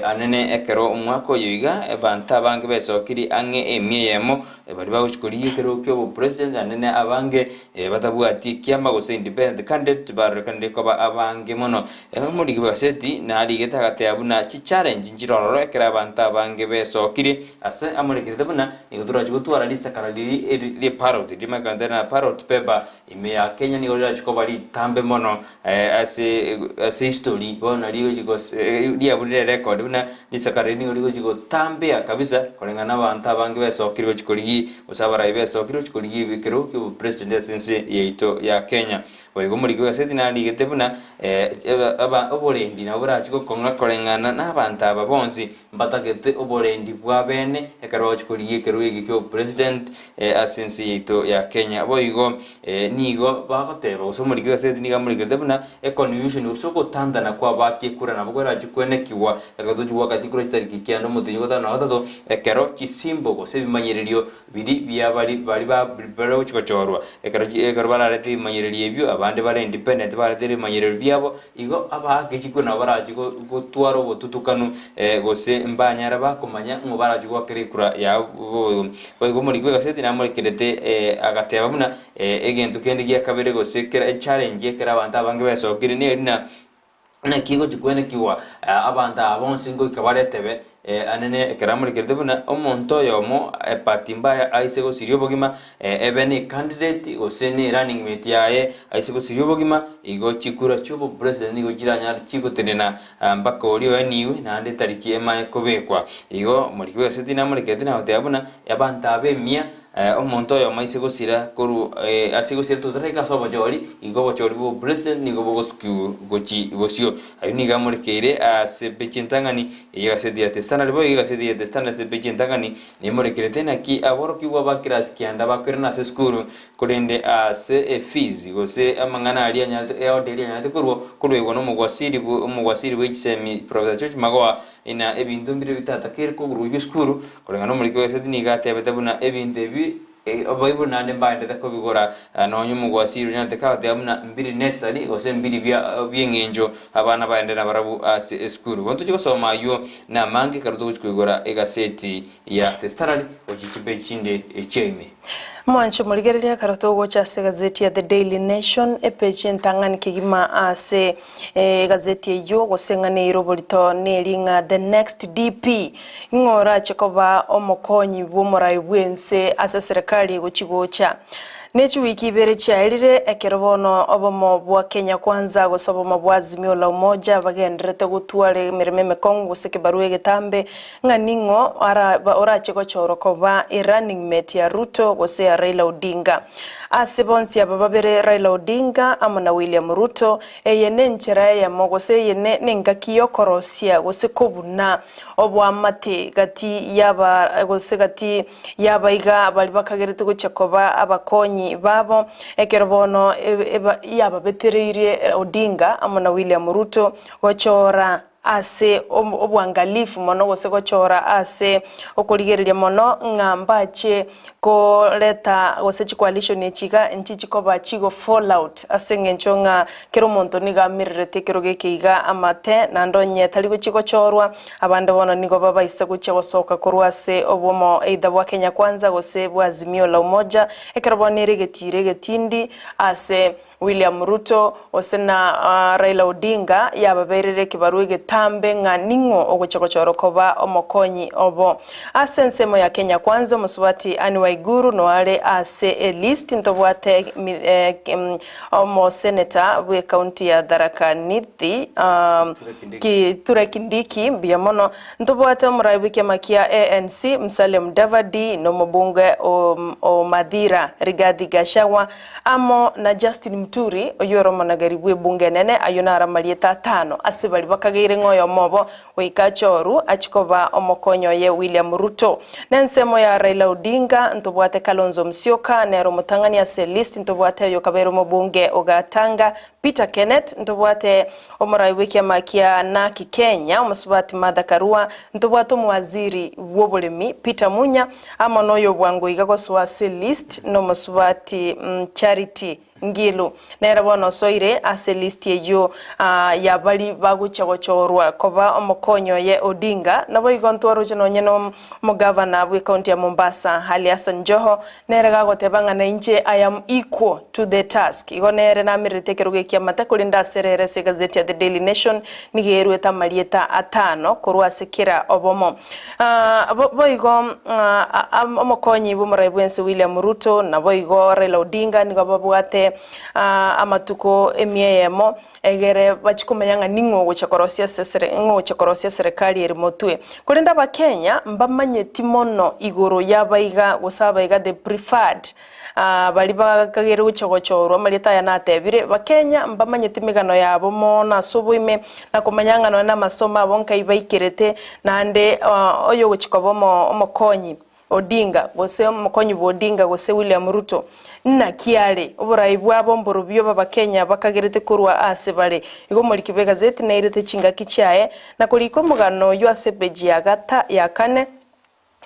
anene ekero omwaka oyo iga abanto abange besokire ang'e emia eyemo baria bagochia korigia ekerogo ki'obopresident anene abange batabwati ekiama gose independent candidate barorekanire koba abange mono. Omoriki bw'egaseti narigete agateba buna chichallenge nchire ororo ekero abanto abange besokire ase amorekerete buna Nigo torache gotwara risakara riria eri rie parrot, rimaekanete na parrot paper ime ya Kenya nigo rirache koba ritambe mono ase ase history bono rigochi gose riaburire erecord buna risakara riria nigo rigochi gotambea kabisa koreng'ana na abanto abange besokire gochi korigia gose abarai besokire gochi korigia ekerogo kia obopresident ase ense yaito ya Kenya. Boigo omoriki bw'egaseti narigete buna oborendi nabo borache gokong'a koreng'ana na abanto aba bonsi Mbatagete oborendi bwa bene ekero bagochia korigia ekerogo eke kia obopresident ase ense yaito ya Kenya. Boigo nigo bagoteba gose omoriki bw'egaseti nigo amorekerete buna econfusion gose ogotantana kwa abaki ekura nabo korache kwenekigwa ekero tochia goaka chikura chitariki kianda omotienyi ogatano na gatato ekero chisimbo gose ebimanyererio Biria bia bari bari ba bare gochia gochorwa, ekero chi ekero bararete ebimanyererio ebio, abande bare independent baretere ebimanyererio biabo, igo abaake chikura nabo barachi go gotwara obotutukanu gose mbanyare bakomanya ng'o barachi goakera ekura yabo boigo. Boigo omoriki bw'egaseti namorekerete agateba buna egento kende gia kabere gose kera echallenge ekero abanto abange besokire neri na Naki egochia kwenekigwa abanto aba bonsi ngoika baretebe anene ekero amorekerete buna omonto oyomo ebahati mbaya aise gosiria obogima ebe ne ecandidate gose ne running mate yaye aise gosiria obogima igo chikura chia obopresident nigo chiranyare chigotenena mpaka oria oeniwe naende etariki emanye kobekwa. Igo omoriki bw'egaseti namorekerete nagoteba buna abanto aba emia Omonto oyomo aise gosira korwa ase gosira totaraika ase obochori, igo obochori bw'obopresident nigo bogosukigwa gochi bosio. Ayio nigo amorekeire ase peji entang'ani y'egaseti ya The Standard. Boigo egaseti ya The Standard ase peji entang'ani nemorekerete naki aborokigwa ba kirasi kianda bakoirana ase esukuru, korende ase efees gose amang'ana aria anyarete eorder eria anyarete korwa koruegwa nomogwasiri omogwasiri bwe chisemi Professor George Magoha Ina ebinto mbire bitatakeire kogurwa esukuru, koreng'ana nomoriki bw'egaseti nigo atebete buna ebinto ebi abaibori naende mbaendete kobigora nonya omogwasiri oria nateke agoteba buna mbiri necessary gose mbiri bia bi'eng'encho abana baende nabarabwo ase esukuru. Bono tochie gosoma aywo namange ekero togochia koigora egaseti ya The Standard gochia chipeji chinde echia ime. Mwanche morigereria ekero togocha ase egazeti ya The Daily Nation, epeji entang'ani kegima ase egazeti eyio gose ng'a neire oborito neri ng'a The Next DP, ng'o orache koba omokonyi bw'omorai bw'ense ase serikali egochi gocha. Ne chiwiki ibere chiaerire ekero bono obomo bwa Kenya Kwanza gose obomo bwa Azimio la Umoja bagendererete gotwara emeremo emekong'u gose ekebarua egetambe Ng'a ning'o orache gochorwa koba e-running mate ya Ruto gose ya Raila Odinga. Ase bonsi aba babere Raila Odinga amo na William Ruto, eye nenchera eyemo gose eye nengaki yokorosia gose kobuna oboamate gati yaba gose gati yabaiga baria bakagerete gochia koba abakonyi babo ekero bono yababetereirie Odinga amo na William Ruto gochora ase obwangalifu mono gose gochora ase okorigereria mono ng'a mbache koreta gose chicoalition echi iga nchichi koba chigo fall out ase eng'encho ng'a kera omonto nigo amererete ekerogo eke iga amate naende onye tari gochia gochorwa abande bono nigo babaisa gochia gosoka korwa ase obomo either bwa Kenya Kwanza gose bwa Azimio la Umoja ekero bono ere egetiro egetindi ase William Ruto gose na Raila Odinga yababeirere ekebarua egetambe ng'a ning'o ogochia gochorwa koba omokonyi obo. Ase ensemo ya Kenya Kwanza omosubati Anne Waiguru noare ase elist ntobwate omoseneta bwe county ya Tharaka Nithi Kithure Kindiki mbuya mono. Ntobwate omorai bw'ekiama kia ANC Musalia Mudavadi na omobunge o Mathira Rigathi Gachagua Amo na Justin. Linturi, oyio ore omonageri bw'ebunge enene, ayio naro amarieta atano ase baria bakageire ng'a oyomo obo goika achoru achie koba omokonyi oye William Ruto. Nensemo ya Raila Odinga ntobwate Kalonzo Musyoka nere omotang'ani ase elist, ntobwate oyo okabeire omobunge o Gatanga Peter Kenneth, ntobwate omorai bw'ekiama kia Narc Kenya omosubati Martha Karua, ntobwate omowaziri bw'oboremi Peter Munya, amo noyo bwango iga gosoa ase elist nomosubati Charity Ngilu. Nere bono osoire ase elist eyio ya baria bagochia gochorwa koba omokonyi oye Odinga. Naboigo ntwaroche nonye no omogavana bw'ecounty ya Mombasa Ali Hassan Joho nere gagoteba ng'a nainche I am equal to the task. Igo nere namererete ekerogo ekiamate korende ase rero ase egazeti ya The Daily Nation nigo eruete amarieta atano korwa ase kera obomo. Boigo omokonyi bw'omorai bw'ense William Ruto naboigo Raila Odinga nigo babwate amatuko emia eyemo egere bachie komanya ng'a ning'o ogochia korosia ase ng'o ogochia korosia eserekari ere motwe. Korende abakenya mbamanyeti mono igoro y'abaiga gose abaiga the preferred Baria bakageire gochia gochorwa amarieta aya natebire, Bakenya mbamanyeti emegano yabo mono ase oboime, na komanya ng'a nonya namasomo abo nkai baikerete, naende oyogochia koba omokonyi Odinga, gose omokonyi bwa Odinga gose William Ruto, naki are? Oborai bwabo mborobio b'Abakenya bakagerete korwa aase bare. Igo omoriki bw'egazeti nairete chingaki chiaye, na korika omogano oyio ase epeji ya gata ya kane,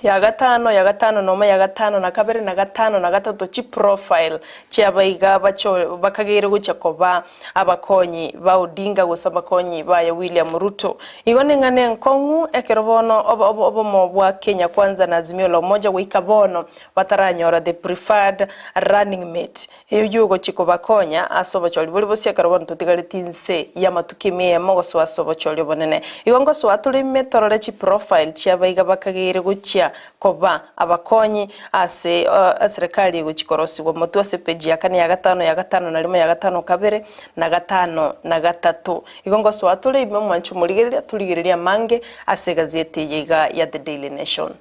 Ya gatano, ya gatano nomo, ya gatano na kabere, na gatano na gatato chiprofile chi'abaiga bacho bakageire gochia koba abakonyi ba Odinga gose abakonyi baye William Ruto. Igo neng'ana enkong'u ekero bono obomo bwa Kenya Kwanza na Azimio la Umoja goika bono bataranyora the preferred running mate Eyio ogochia kobakonya ase obochori bore bosio ekero bono totigareti inse y'amatuko emia eyemo gosoa ase obochori obonene. Igo ngosoa tore ime torore chiprofile chi'abaiga bakageire gochia koba abakonyi ase eserekari egochia korosigwa motwe ase epeji ya kane ya gatano ya gatano na rimo ya gatano kabere na gatano na gatato. Igo ngosoa tore ime omwanche omorigereria torigererie amange ase egazeti eye iga ya The Daily Nation.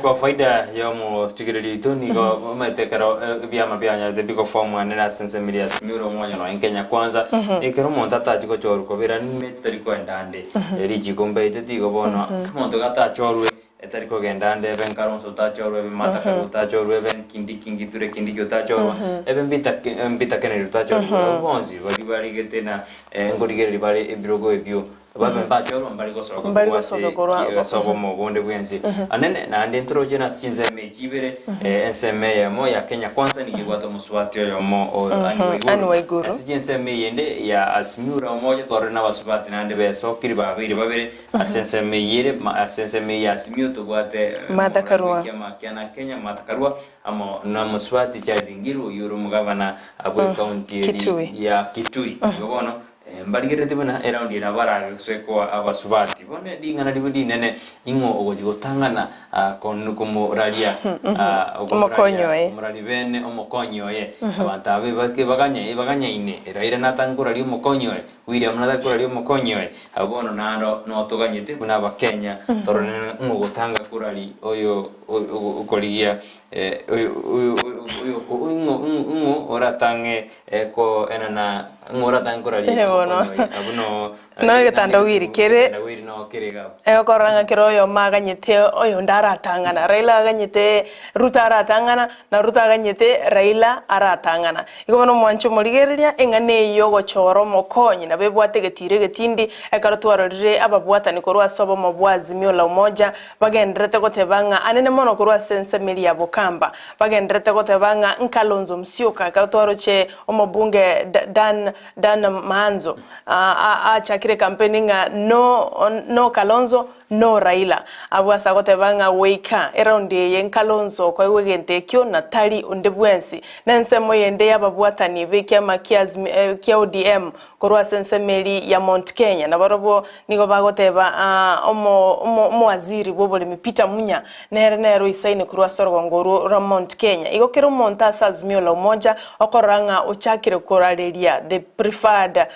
Kwa faida y'omotigereri oito nigo omanyete ekero ebiama bianyarete bigofomwa nere ase ensemo eria Azimio la Umoja nonya Kenya Kwanza, ekero omonto atachi gochorwa kobera nime tari koenda ande. Richiko mbaeteti igo bono omonto gatachorwe etari kogenda ande ebe Nkaronso otachorwa ebe Martha Karua otachorwa ebe Kindiki Kithure Kindiki otachorwa ebe Mbita Mbita Kennedy otachorwa abwo bonsi baria barigete na nkorigereria bare ebirogo ebio. Babe mbachorwa mbare gosoka Mbare korwa ase gosoka korwa ki- ase obomo bonde bwensi. Anene naende ntoroche nase chinsemo echi ibere, eh, ensemo eyemo ya Kenya Kwanza nigo ebwate omosubati oyomo o Anne Anne Waiguru. Waiguru. Ase chinsemo eyende ya Azimio la Umoja twarorire na abasubati naende besokire babeire babere ase ensemo eyio ere ma ase ensemo eye ya Azimio tobwate eh, Martha omorwani Karua. bw'ekiama kia na Kenya Martha Karua amo na omosubati Charity Ngilu oyio ore omogavana bw'ecounty eri Kitui. ya Kitui. Igo bono Mbarigerereti buna eraundi ere abarabe gose koa abasubati. Bono ring'ana ribe rinene, ing'o ogochia gotang'ana komoraria Omokonyi oye. omoraria bene omokonyi oye. Abanto aba ebaganye ebaganyaine, Raila natange koraria omokonyi oye, William natange koraria omokonyi oye. Abwo bono naro notoganyete buna abakenya torore ng'o ogotanga koraria oyo okorigia Ing'o oratang'e koenana, ing'o oratang'e koraria Eh, bono. omokonyi oye? Abwo noo No egetandawiri kere. Egetandawiri noo kere iga abwo. Egokorora ng'a kera oyomo aganyete oyonde aratang'ana, Raila aganyete Ruto aratang'ana, na Ruto aganyete Raila aratang'ana. Igo bono omwanche omorigereria, eng'ana eye yogochora omokonyi nabo ebwate egetiro egetindi, ekero twarorire ababwatani korwa ase obomo bwa Azimio la Umoja, Bagendererete goteba ng'a anene mono korwa ase ensemo eria ya bokamba. Bagendererete goteba ng'a Nkalonzo Musyoka ekero twaroche omobunge Dan Dan Maanzo achakire ekampeni ng'a no no Kalonzo no Raila. Abwo ase agoteba ng'a goika eraundi eye Nkalonzo okoegwa egento ekio na tari onde bwensi. Na ensemo yende y'ababwatani b'ekiama kia kia ODM Korwa ase ensemo eria ya Mount Kenya nabarobwo nigo bagoteba omowaziri bw'oboremi Peter Munya nere nere oisaine korwa ase orogongo orwo rwa Mount Kenya. Igo kera omonto ase Azimio la Umoja okorora ng'a ochakire korareria the preferred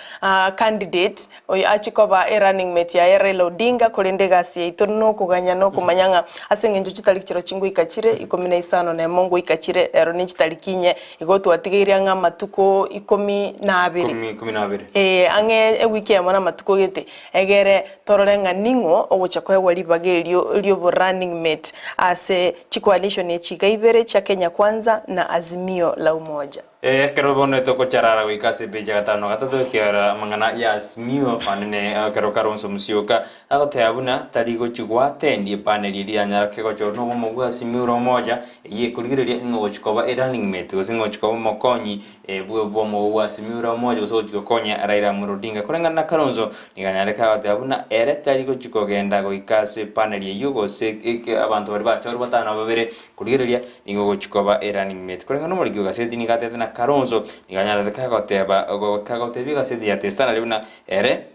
Candidate oyo achie koba e running mate yaye Raila Odinga korende egasi yaito nokoganya na okomanya ng'a ase eng'encho chitariki chiro chingoika chire ikomi na isano na emo ngoika chire ero ne chitariki inye igo twatigeire ang'e amatuko ikomi na abere. Ikomi ikomi na abere. Ee, ang'e ewiki eyemo na amatuko gete, egere torore ng'a ning'o ogocha koegwa ribaga erio riobo running mate ase chicoalition echi iga ibere chia Kenya Kwanza na Azimio la Umoja. Ekero bono togocharara goika ase epeji ya gatano na gatato, ekiagera amang'ana ya Azimio anene ekero Kalonzo Musyoka agoteba buna tari gochi goatendi epaneli eria yanyara kegochorwa nobomo bwa Azimio la Umoja, eyio ekorigereria ng'a ogochi koba erunning mate gose ng'a ogochi koba omokonyi bwe obomo bwa Azimio la Umoja gose ogochi gokonya Raila Amolo Odinga. Koreng'ana na Kalonzo nigo anyareke agoteba buna ere tari gochi kogenda goika ase epaneli eyio gose abanto baria bachorwa batano na babere Korigereria nigo ogochia koba erunning mate. Koreng'ana nomoriki bw'egaseti nigo atebete na Kalonzo nigo anyarete kagoteba kagotebia egaseti ya The Standard buna ere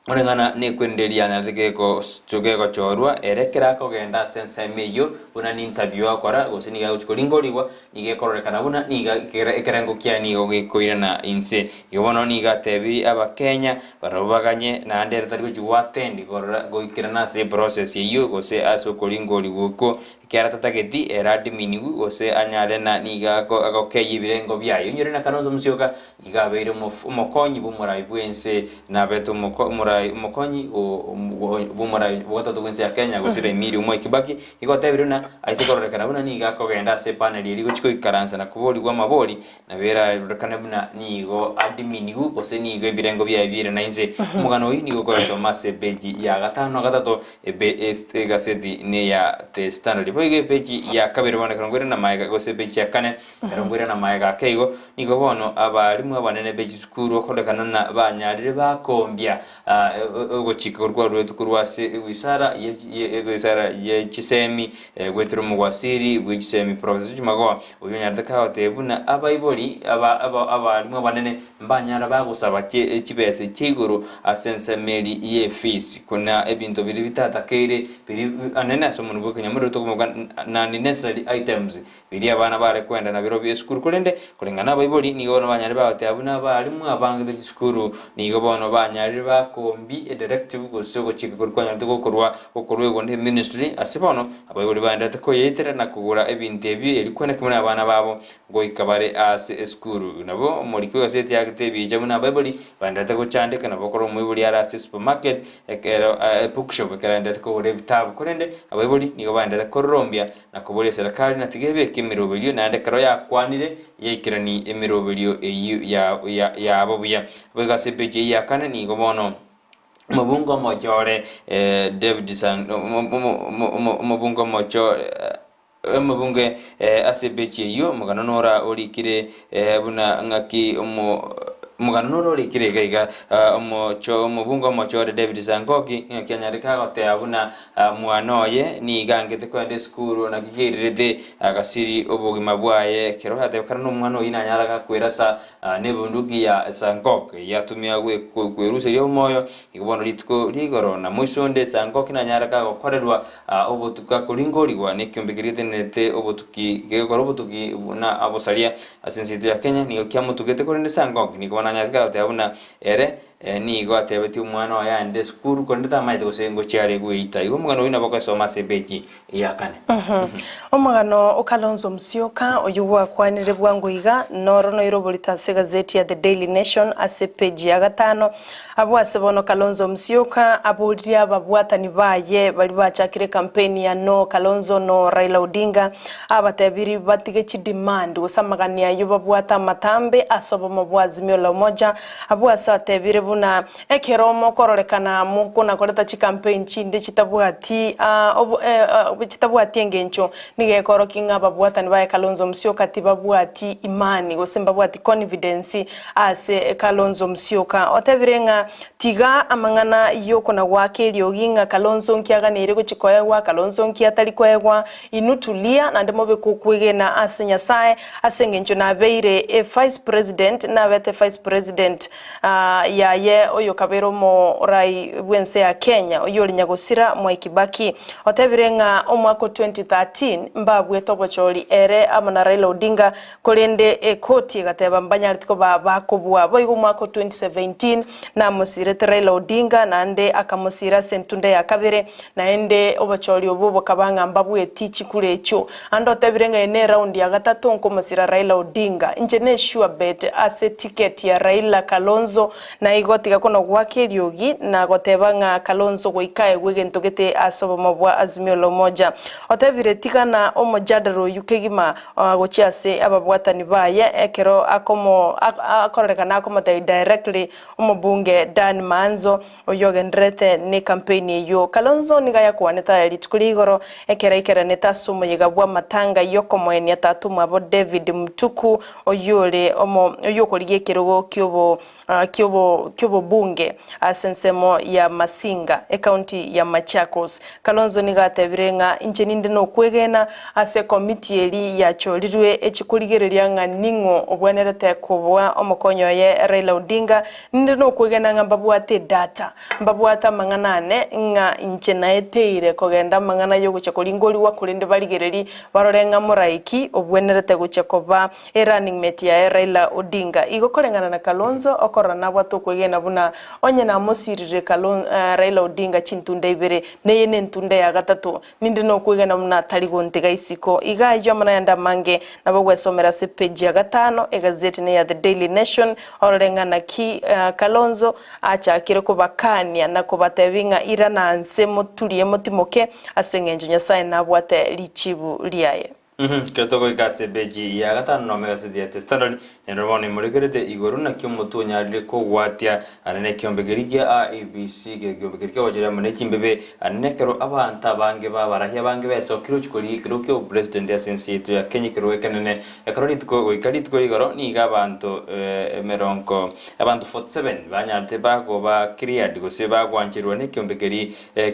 koreng'ana nekwerende eria anyarete geko gegochorwa ere ekero akogenda ase ensemo eyio buna ni interview agokora gose nigo agochia koringorigwa nigo ekororekana buna nigo ekere ekerengo kiaye nigo gekoirana inse. Igo bono nigo atebirie abakenya barabwo baganye naende ere tari gochia goattend korora goikerana ase eprocess eyio gose ase okoringorigwa okwo Ekiagera tatageti ere adiminigwe, gose anyare na nigo agokeyia ebirengo biaye. Onyore na Kalonzo Musyoka nigo abeire omokonyi bw'omorai bw'ense, nabete omorai omokonyi bw'omorai bw'ogatato bw'ense ya Kenya gose Raimiri Mwai Kibaki, igo otebire buna aise kororekana buna nigo akogenda ase epanel eria gochia goikaransa na koborigwa amabori, Nabo erarorekane buna nigo adiminigwe gose nigo ebirengo biaye bire na inse. Omogano oyio nigo okoyosoma ase epeji ya gatano na gatato ebe egaseti neya The Standard. Boigo epeji ya kabere bono ekero nkoirana magega gose epeji ya kane ekero nkoirana magega ake igo, nigo bono abalimu abanene be chisukuru okorekana na banyarire bakombia ogochika korwa kwaruetwe korwa ase ewizara ye ewizara ye chisemi goetera omogwasiri bwe chisemi Professor George Magoha Oyio onyarete kagotebia buna abaibori aba aba abalimu abanene mbanyara bagosaba chie chibesa chia igoro ase ensemo eri y'efees kuna ebinto biria bitatakeire biri anene ase omonwa bw'ekenyamorero tokomoka non necessary items biria abana bare koenda nabirobio esukuru korende koreng'ana abaibori nigo bono banyarire bagoteba buna abalimu abange be chisukuru nigo bono banyarire bakombi edirective gose ogochika koria kwanyarete gokorwa gokorwegwa ne ministry ase bono Abaibori baenderete koyeitera na kogora ebinto ebio erio kweneka buna abana babo goika bare ase esukuru. Nabo omoriki bw'egaseti agete ebicha buna abaibori baenderete gochandeka nabo okora omoibori are ase esupermarket ekero ebookshop ekero aenderete kogora ebitabu. Korende abaibori nigo baenderete kororombia na koboria eserekari na tiga ebeke emeroberio naende ekero yakwanire yaikerani emeroberio eyio ya yabo buya. Boigo ase epeji eyio ya kane nigo bono. Omobunge omochore David Sang omobunge omochore omobunge ase ebechi eyio, omogano nora orikire buna ng'aki omo omogano noro orikire iga iga omocho omobunge omochore David Sangoki ng'aki anyareke agoteba buna mwana oye nigo angete kogenda esukuru naki keirerete agasiri obogima bwaye ekero atebekana na omwana oyio nanyare gakwerasa Nebunduki ya Sangok yatumia kweruseria omoyo, igo bono rituko ria igoro na moiso onde Sangok nanyare kagokorerwa obotuki akoringorigwa nekiombe keria getenerete obotuki gegokora obotuki buna obosaria ase ense yaito ya Kenya nigo kiamotugete korende Sangok nigo bono anyarete kagoteba buna ere nigo atebetie omwana oye aende esukuru korende tamanyete gose ngochia are gweita igo omogano oyio nabo okoesoma ase epeji ya kane. Omogano o Kalonzo Musyoka oyio gwakwanire bwango iga noro noire oborito ase egazeti ya The Daily Nation ase epeji ya gatano. Abwo ase bono Kalonzo Musyoka aboririe ababwatani baye baria bachakire ekampeni ya No Kalonzo No Raila Odinga abatebirie batige chidemand gose amagani ayio babwate amatambe ase obomo bwa Azimio la Umoja Abwo ase atebire buna ekero mokororekana mokonakoreta chicampaign chinde chitabwati chitabwati engencho nigo ekorokia ng'a ababwatani baye Kalonzo Musyoka tibabwati imani gose mbabwati confidence ase Kalonzo Musyoka. Otebire ng'a tiga amang'ana yokonagoaka eriogi ng'a Kalonzo nki aganeire gochia koegwa, Kalonzo nki atari koegwa, inwe tulia naende mobeke okwegena ase Nyasae Ase engencho nabeire e vice president, nabete vice president yaye. yaye oyo kabere omorai bw'ense ya Kenya oyio ore nyagosira Mwai Kibaki otebire ng'a omwaka o 2013 mbabwete obochori ere amo na Raila Odinga korende ekoti egateba mbanyareti koba bakobua. Boigo omwaka o 2017 namosirete Raila Odinga naende akamosira ase entunda ya kabere naende obochori obwo bokaba ng'a mbabweti chikura echio. Ande otebire ng'a eye ne round ya gatato nkomosira Raila Odinga. Inche ne sure bet ase ticket ya Raila Kalonzo na igo tiga kono goaka eriogi na goteba ng'a Kalonzo goika aegwe egento gete ase obomo bwa Azimio la Umoja. Otebire tigana omojadala oyio kegima gochia ase ababwatani baye ekero akomo akororekana akomotebia directly omobunge Dan Maanzo Oyio ogendererete nekampeini eyio. Kalonzo nigo ayakwanete aya rituko ria igoro ekero aikeranete ase omoyega bw'amatanga y'okomoenia tata omwabo David Mutuku oyio ore omo oyio okorigia ekerogo kiobo kiobo kiobobunge ase ensemo ya Masinga ekaunti ya Machakos. Kalonzo nigo atebire ng'a inche ninde nokwegena ase ekomiti eri yachorirwe echi korigereria ng'a ning'o obwenerete koboa omokonyi oye Raila Odinga Ninde nokwegena ng'a mbabwate edata, mbabwate amang'ana ane, ng'a inche naeteire kogenda amang'ana y'ogochia koringorigwa, korende barigererie barore ng'a morae ki obwenerete gochia koba e running mate yaye Raila Odinga. Igo koreng'ana na Kalonzo, okorora nabwate okwegena buna onye namosirire Kalon Raila Odinga chintunda ibere, neye nentunda ya gatato, Ninde nokwegena buna tari gontiga isiko. Iga ayio amo nayande amange nabo ogwesomera ase epeji ya gatano, egazeti neya The Daily Nation, orore ng'a naki Kalonzo achakire kobakania na kobatebia ng'a irana nse moturie motimoke ase eng'encho Nyasae nabwate richibu riaye. Ekero togoika ase epeji ya gatano nomo egazeti ya The Standard, Nero bono imorekerete igoro, naki omotwe onyarire kogwatia are nekiombe keria kia IEBC, gekiombe keria kiagochire amo ne chimbebe, are nekero abanto abange b'abarahia abange besokire gochia korigia ekerogo kia obopresident ase ense yaito ya Kenya ekerogo ekenene. Ekero rituko goika rituko rigoro nigo abanto emerongo abanto 47 banyarete bakoba cleared gose bagwancherwa nekiombe keria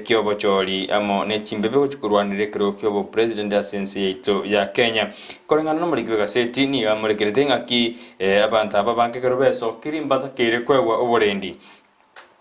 ki'obochori amo ne chimbebe gochia korwanera ekerogo ki'obopresident ase ense yaito ya Kenya. Koreng'ana nomoriki bw'egaseti nigo amorekerete ng'aki abanto aba abange ekero besokirie mbatakeire koegwa oborendi.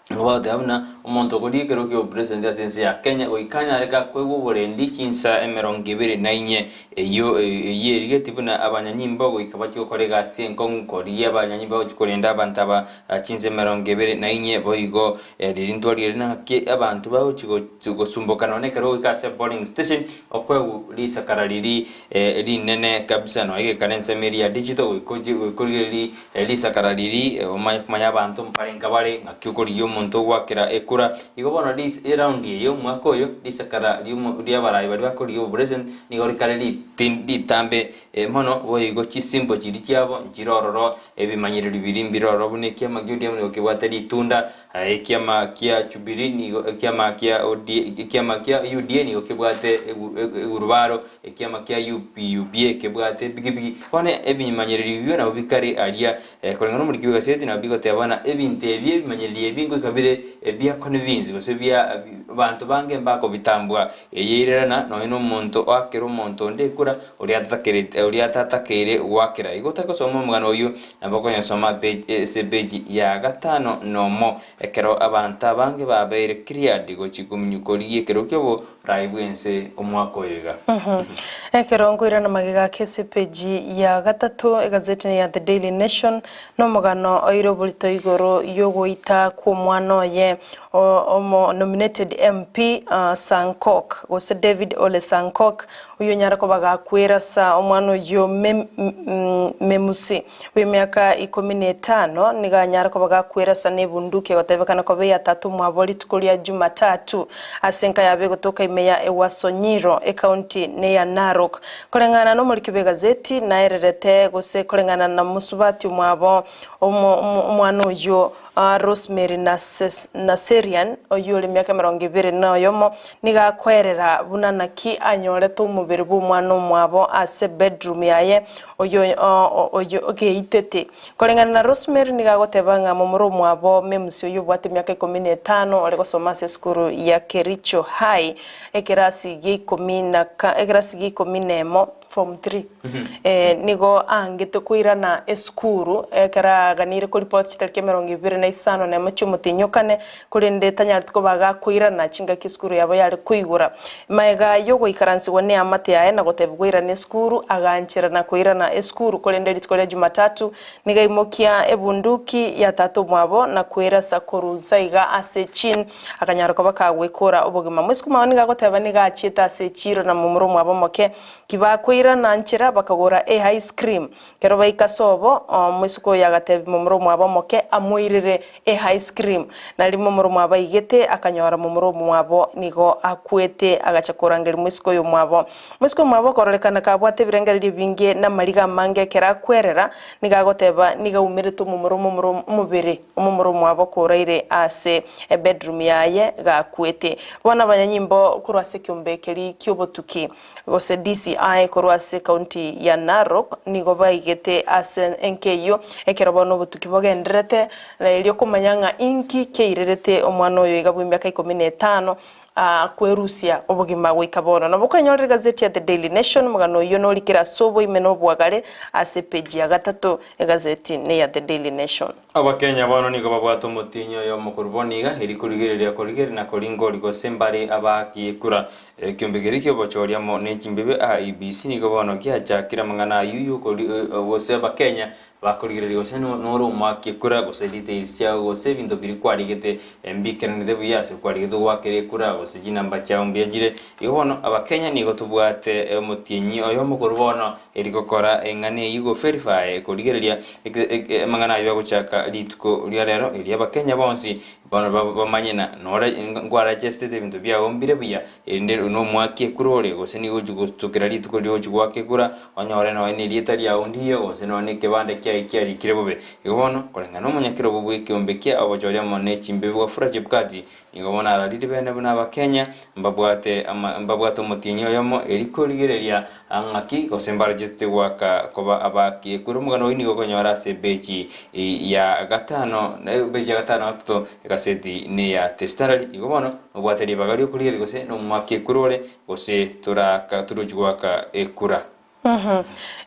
Nigo bagoteba buna omonto okorigia ekerogo ki'obopresident ase ense ya Kenya goika anyare gakoegwa oborendi chinsa emerongo ebere na inye eyio eyio erigeti buna abanyanyimbo goika bachie gokora egasi enkong'u korigia abanyanyimbo bagochia korenda abanto aba chinsa emerongo ebere na inye boigo Riria ntwarigereria naki abanto bagochia gosumboka nonya ekero ogoika ase polling station, okoegwa risakara riria rinene kabisa nonya egekara ensemo eria ya digital goika ochie goika origererie risakara riria omanye komanya abanto mbarenga bare ng'aki okorigia omonto ogoakera ekura. Igo bono ris eround eye omwaka oyo risakara riomo riabarai baria bakorigia obopresident nigo rikare ritin ritambe mono boigo chisimbo chiria chiabo nchire ororo Ebimanyererio biria mbire ororo buna ekiama gia ODM nigo kebwate ritunda, ekiama kia Jubilee nigo ekiama kia OD ekiama kia UDA nigo kebwate egurubaro, ekiama kia UPUPA kebwate epikipiki. Bono ebimanyererio ebio nabo bikare aria koreng'ana nomoriki bw'egaseti nabo bigoteba buna ebinto ebi ebimanyererio ebi ngoika bire bia convince gose bia abanto bange mbakobitambua. Eye irerana nonya nomonto oakera omonto onde ekura Oria atatakerete oria atatakeire goakera. Igo otagosoma omogano oyio, nabo okonyosoma page ase epeji ya gatano nomo, ekero abanto abange babeire cleared gochia kominyu korigia ekerogo ki'oborai bw'ense omwaka oyo iga. Ekero nkoirana magega ake ase epeji ya gatato, egazeti ya The Daily Nation, nomogano oire oborito igoro y'ogoita kw'omwana oye omo nominated MP Sankok gose David Ole Sankok Oyio onyare koba gakwera asa omwana oyio Memusi bw'emiaka ikomi na etano, nigo anyare koba gakwera asa nebunduki egotebekana koba eya tata omwabo rituko ria Jumatatu ase enka yabo egotoka ime ya Ewaso Nyiro, ekaunti neya Narok. Koreng'ana nomoriki bw'egazeti naererete gose koreng'ana na mosubati omwabo omwana oyio Rosemary Naserian, oyio ore emiaka emerongo ebere na oyomo, nigo akoerera buna naki anyorete omobere bw'omwana omwabo ase bedroom yaye oyio oyio geitete. Koreng'ana na Rosemary nigo agoteba ng'a momura omwabo Memusi oyio obwate emiaka ikomi na etano ore gosoma ase esukuru ya Kericho High ekerasi gia ikomi na ekerasi gia ikomi na emo. Form 3 nigo aangete koirana esukuru ekero aganire koripoti chitariki emerongo ebere na isano na emo chi'omotienyi o kane, korende tanyareti koba gakoirana chingaki esukuru yabo yare koigora. Magega y'ogoikaransigwa neamate yaye na gotebigwa airane esukuru, agancherana koirana esukuru, korende rituko ria Jumatatu nigo aimokia ebunduki ya tata omwabo na kwerasa korwa inse iga ase chin akanyara koba kagwekora obogima. Moisiko omwabo nigo agoteba nigo achiete ase echiro na momura omwabo omoke Kibakoirana nchera bakagora e-ice cream. Ekero baika sobo, omoiseke oyo agatebia momura omwabo omoke amoirere e-ice cream. Na riria momura omwabo aigete, akanyora momura omwabo nigo akwete, agacha korangeria moiseke oyo omwabo. Moiseke omwabo okororekana kabwate ebirengererio ebinge na amariga amange ekero akwerera, nigo agoteba nigo aumerete omomura omomura omobere omomura omwabo koraire ase ebedroom yaye gakwete. Bono abanyanyimbo korwa ase ekeombe keria ki'obotuki. Gose DCI korwa ase county ya Narok nigo baigete ase enka eyio ekero bono obotuki bogendererete na erio komanya ng'a inki kiairerete omwana oyo iga bw'emiaka ikomi na etano kwerusia obogima goika bono. Nabo okoenyorera egazeti ya The Daily Nation omogano oyio norikire ase oboime na oboagare ase epeji ya gatato egazeti neya The Daily Nation. Abakenya bono nigo babwate omotienyi oyomo korwa bono iga, eri korigereria korigereria na koringori gose mbare abaaki ekura. Ekiombe keria ki'obochori amo ne chimbibe IEBC nigo bono giachakire amang'ana ayio y'okori gose abakenya bakorigereria gose nore omoaki ekura gose details chiao gose ebinto biria kwarigete mbikeranete buya ase kwarigete goakera ekura gose chinamba chiao mbuya chire. Igo bono abakenya nigo tobwate omotienyi oyomo korwa bono eri gokora eng'ana eyio go verify korigereria amang'ana ayio agochaka rituko ria rero erio abakenya bonsi Bono bamanye na nore nkwarachesete ebinto biao mbire buya, erinde nomwaki ekura ore, gose nigo ochi gotokera rituko riria ogochia goaka ekura, onyore nonya nerieta riao ndiyo, gose nonya nekebanda kiaye kiarikire bobe. Igo bono, koreng'ana nomonyakerogo bw'ekeombe kia obochori amo ne chimbebi Wafula Chebukati, nigo bono ararire bene buna Abakenya mbabwate ama mbabwate omotienyi oyomo eri korigereria ng'aki gose mbarachesete goaka koba abaaki ekura. Omogano oyio nigo okonyora ase epeji ya gatano epeji ya gatano na gatato egaseti neya The Standard. Igo bono nobwate ribaga riokorigereria gose nomoaki ekura ore gose toraka torochi goaka ekura.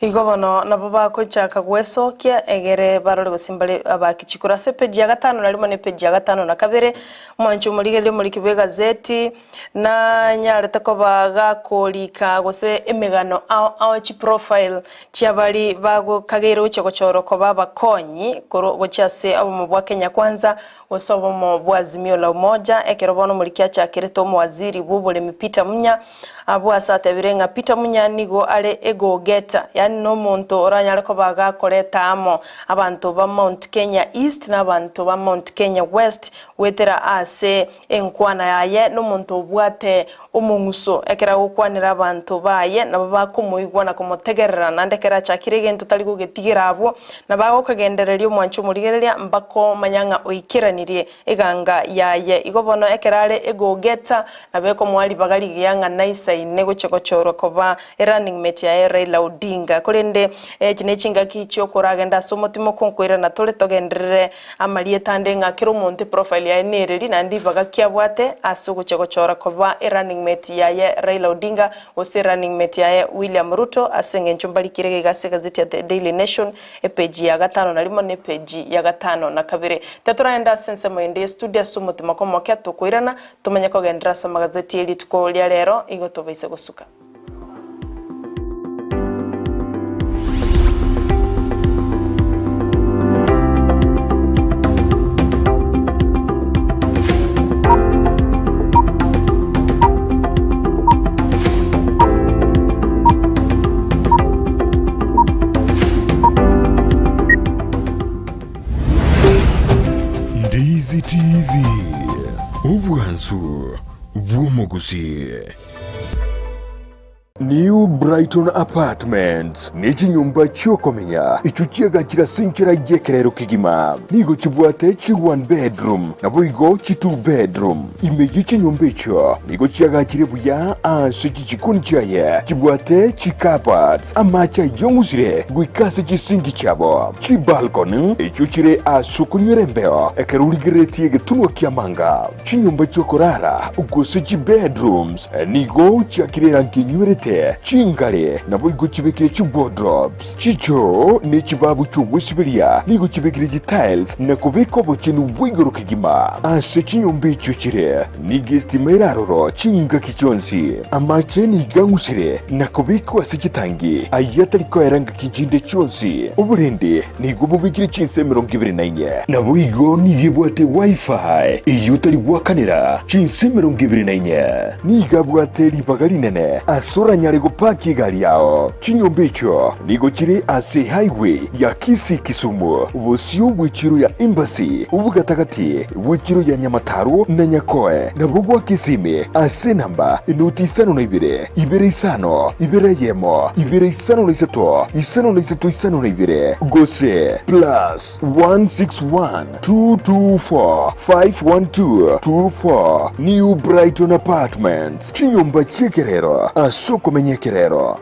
Igo bono nabo bagochaka gwesokia egere barore gose mbare abaki chikura. Ase epeji ya gatano na rimo na epeji ya gatano na kabere, omwanchi omorigereria omoriki bw'egazeti nanyarete koba gakorika gose emegano ao ao chiprofile chiabari bagokageire gochia gochorwa koba abakonyi korwa gochia ase obomo bwa Kenya Kwanza gose obomo bwa Azimio la Umoja ekero bono omoriki achakerete omowaziri bw'oboremi Peter Munya Abwo ase atebire ng'a Peter Munya nigo are e-go-getter, yaani nomonto oranyare koba gakoreta amo abanto ba Mount Kenya East na abanto ba Mount Kenya West goetera ase enkwana yaye, nomonto obwate omong'uso ekero agokwanera abanto baye nabo bakomoigwa na komotegerera naende ekero achakire egento tari gogetigera abwo, nabo agokegendereria omwancho omorigereria mbakomanya ng'a oikeranirie eganga yaye. Igo bono ekero are egogeta, nabo ekomoa ribaga rigiya ng'a naisaine gochia gochorwa koba erunning mate yaye Raila Odinga. Korende echi nechingaki chiokoragenda ase omotimoko nkoirana tore togenderere amarieta ande ng'a kera omonto eprofile yaye nereri naende ribaga ki abwate ase ogochia gochora koba erunning mate yaye Raila Odinga gose running mate yaye William Ruto ase engencho mbarikire iga iga ase egazeti ya The Daily Nation Epeji ya gatano na rimo na epeji ya gatano na kabere. Tetoraende ase ensemo ende y'estudio ase omotima kw'omokia tokoirana, tomanye kogenderera ase amagazeti ye rituko ria rero igo tobaise gosuka. Ndizi TV, obwansu bw'omogusii. New Brighton Apartments nechinyomba chiokomenya echio chiagachire ase enchera y'ekerero kegima. Nigo chibwate chi one bedroom naboigo chi two bedroom. Ime ye chinyomba echio nigo chiagachire buya ase chichikoni chiaye chibwate chicupboards, amache ayong'usire goika ase chisinki chiabo, chibalcony echio chire ase okonywera embeo ekero origereretie egetunwa ki'amanga, chinyomba chi'okorara gose chibedrooms nigo chiakire erangi enywerete. chinke, chingare, naboigo chibekire chiwardrobes, chichoo ne chibabu chi'ogwesiberia nigo chibekire chitiles na kobeka obochenu bwa igoro kegima. Ase chinyomba echio chire nigo estima ere aroro chingaki chionsi. Amache nigo ang'usire na kobekwa ase chitangi, ayio atari koera ngaki chinde chionsi. Oborende nigo bobekire chinsa 24. Naboigo nigo ebwate Wi-Fi eyio otari goakanera chinsa 24. Nigo abwate ribaga rinene ase oranyare gopaki egari yao. Chinyomba echio nigo chire ase highway ya Kisii-Kisumu, bosio bw'echiro ya Embassy, obogatagati bw'echiro ya Nyamataro na Nyakoe, nabo goaka esimi ase enamba enoti 52 2 5 2 1 2 5 3 5 52 gose plus 161 224 512 24 New Brighton Apartments, chinyomba chi'ekerero ase okomenya ekerero.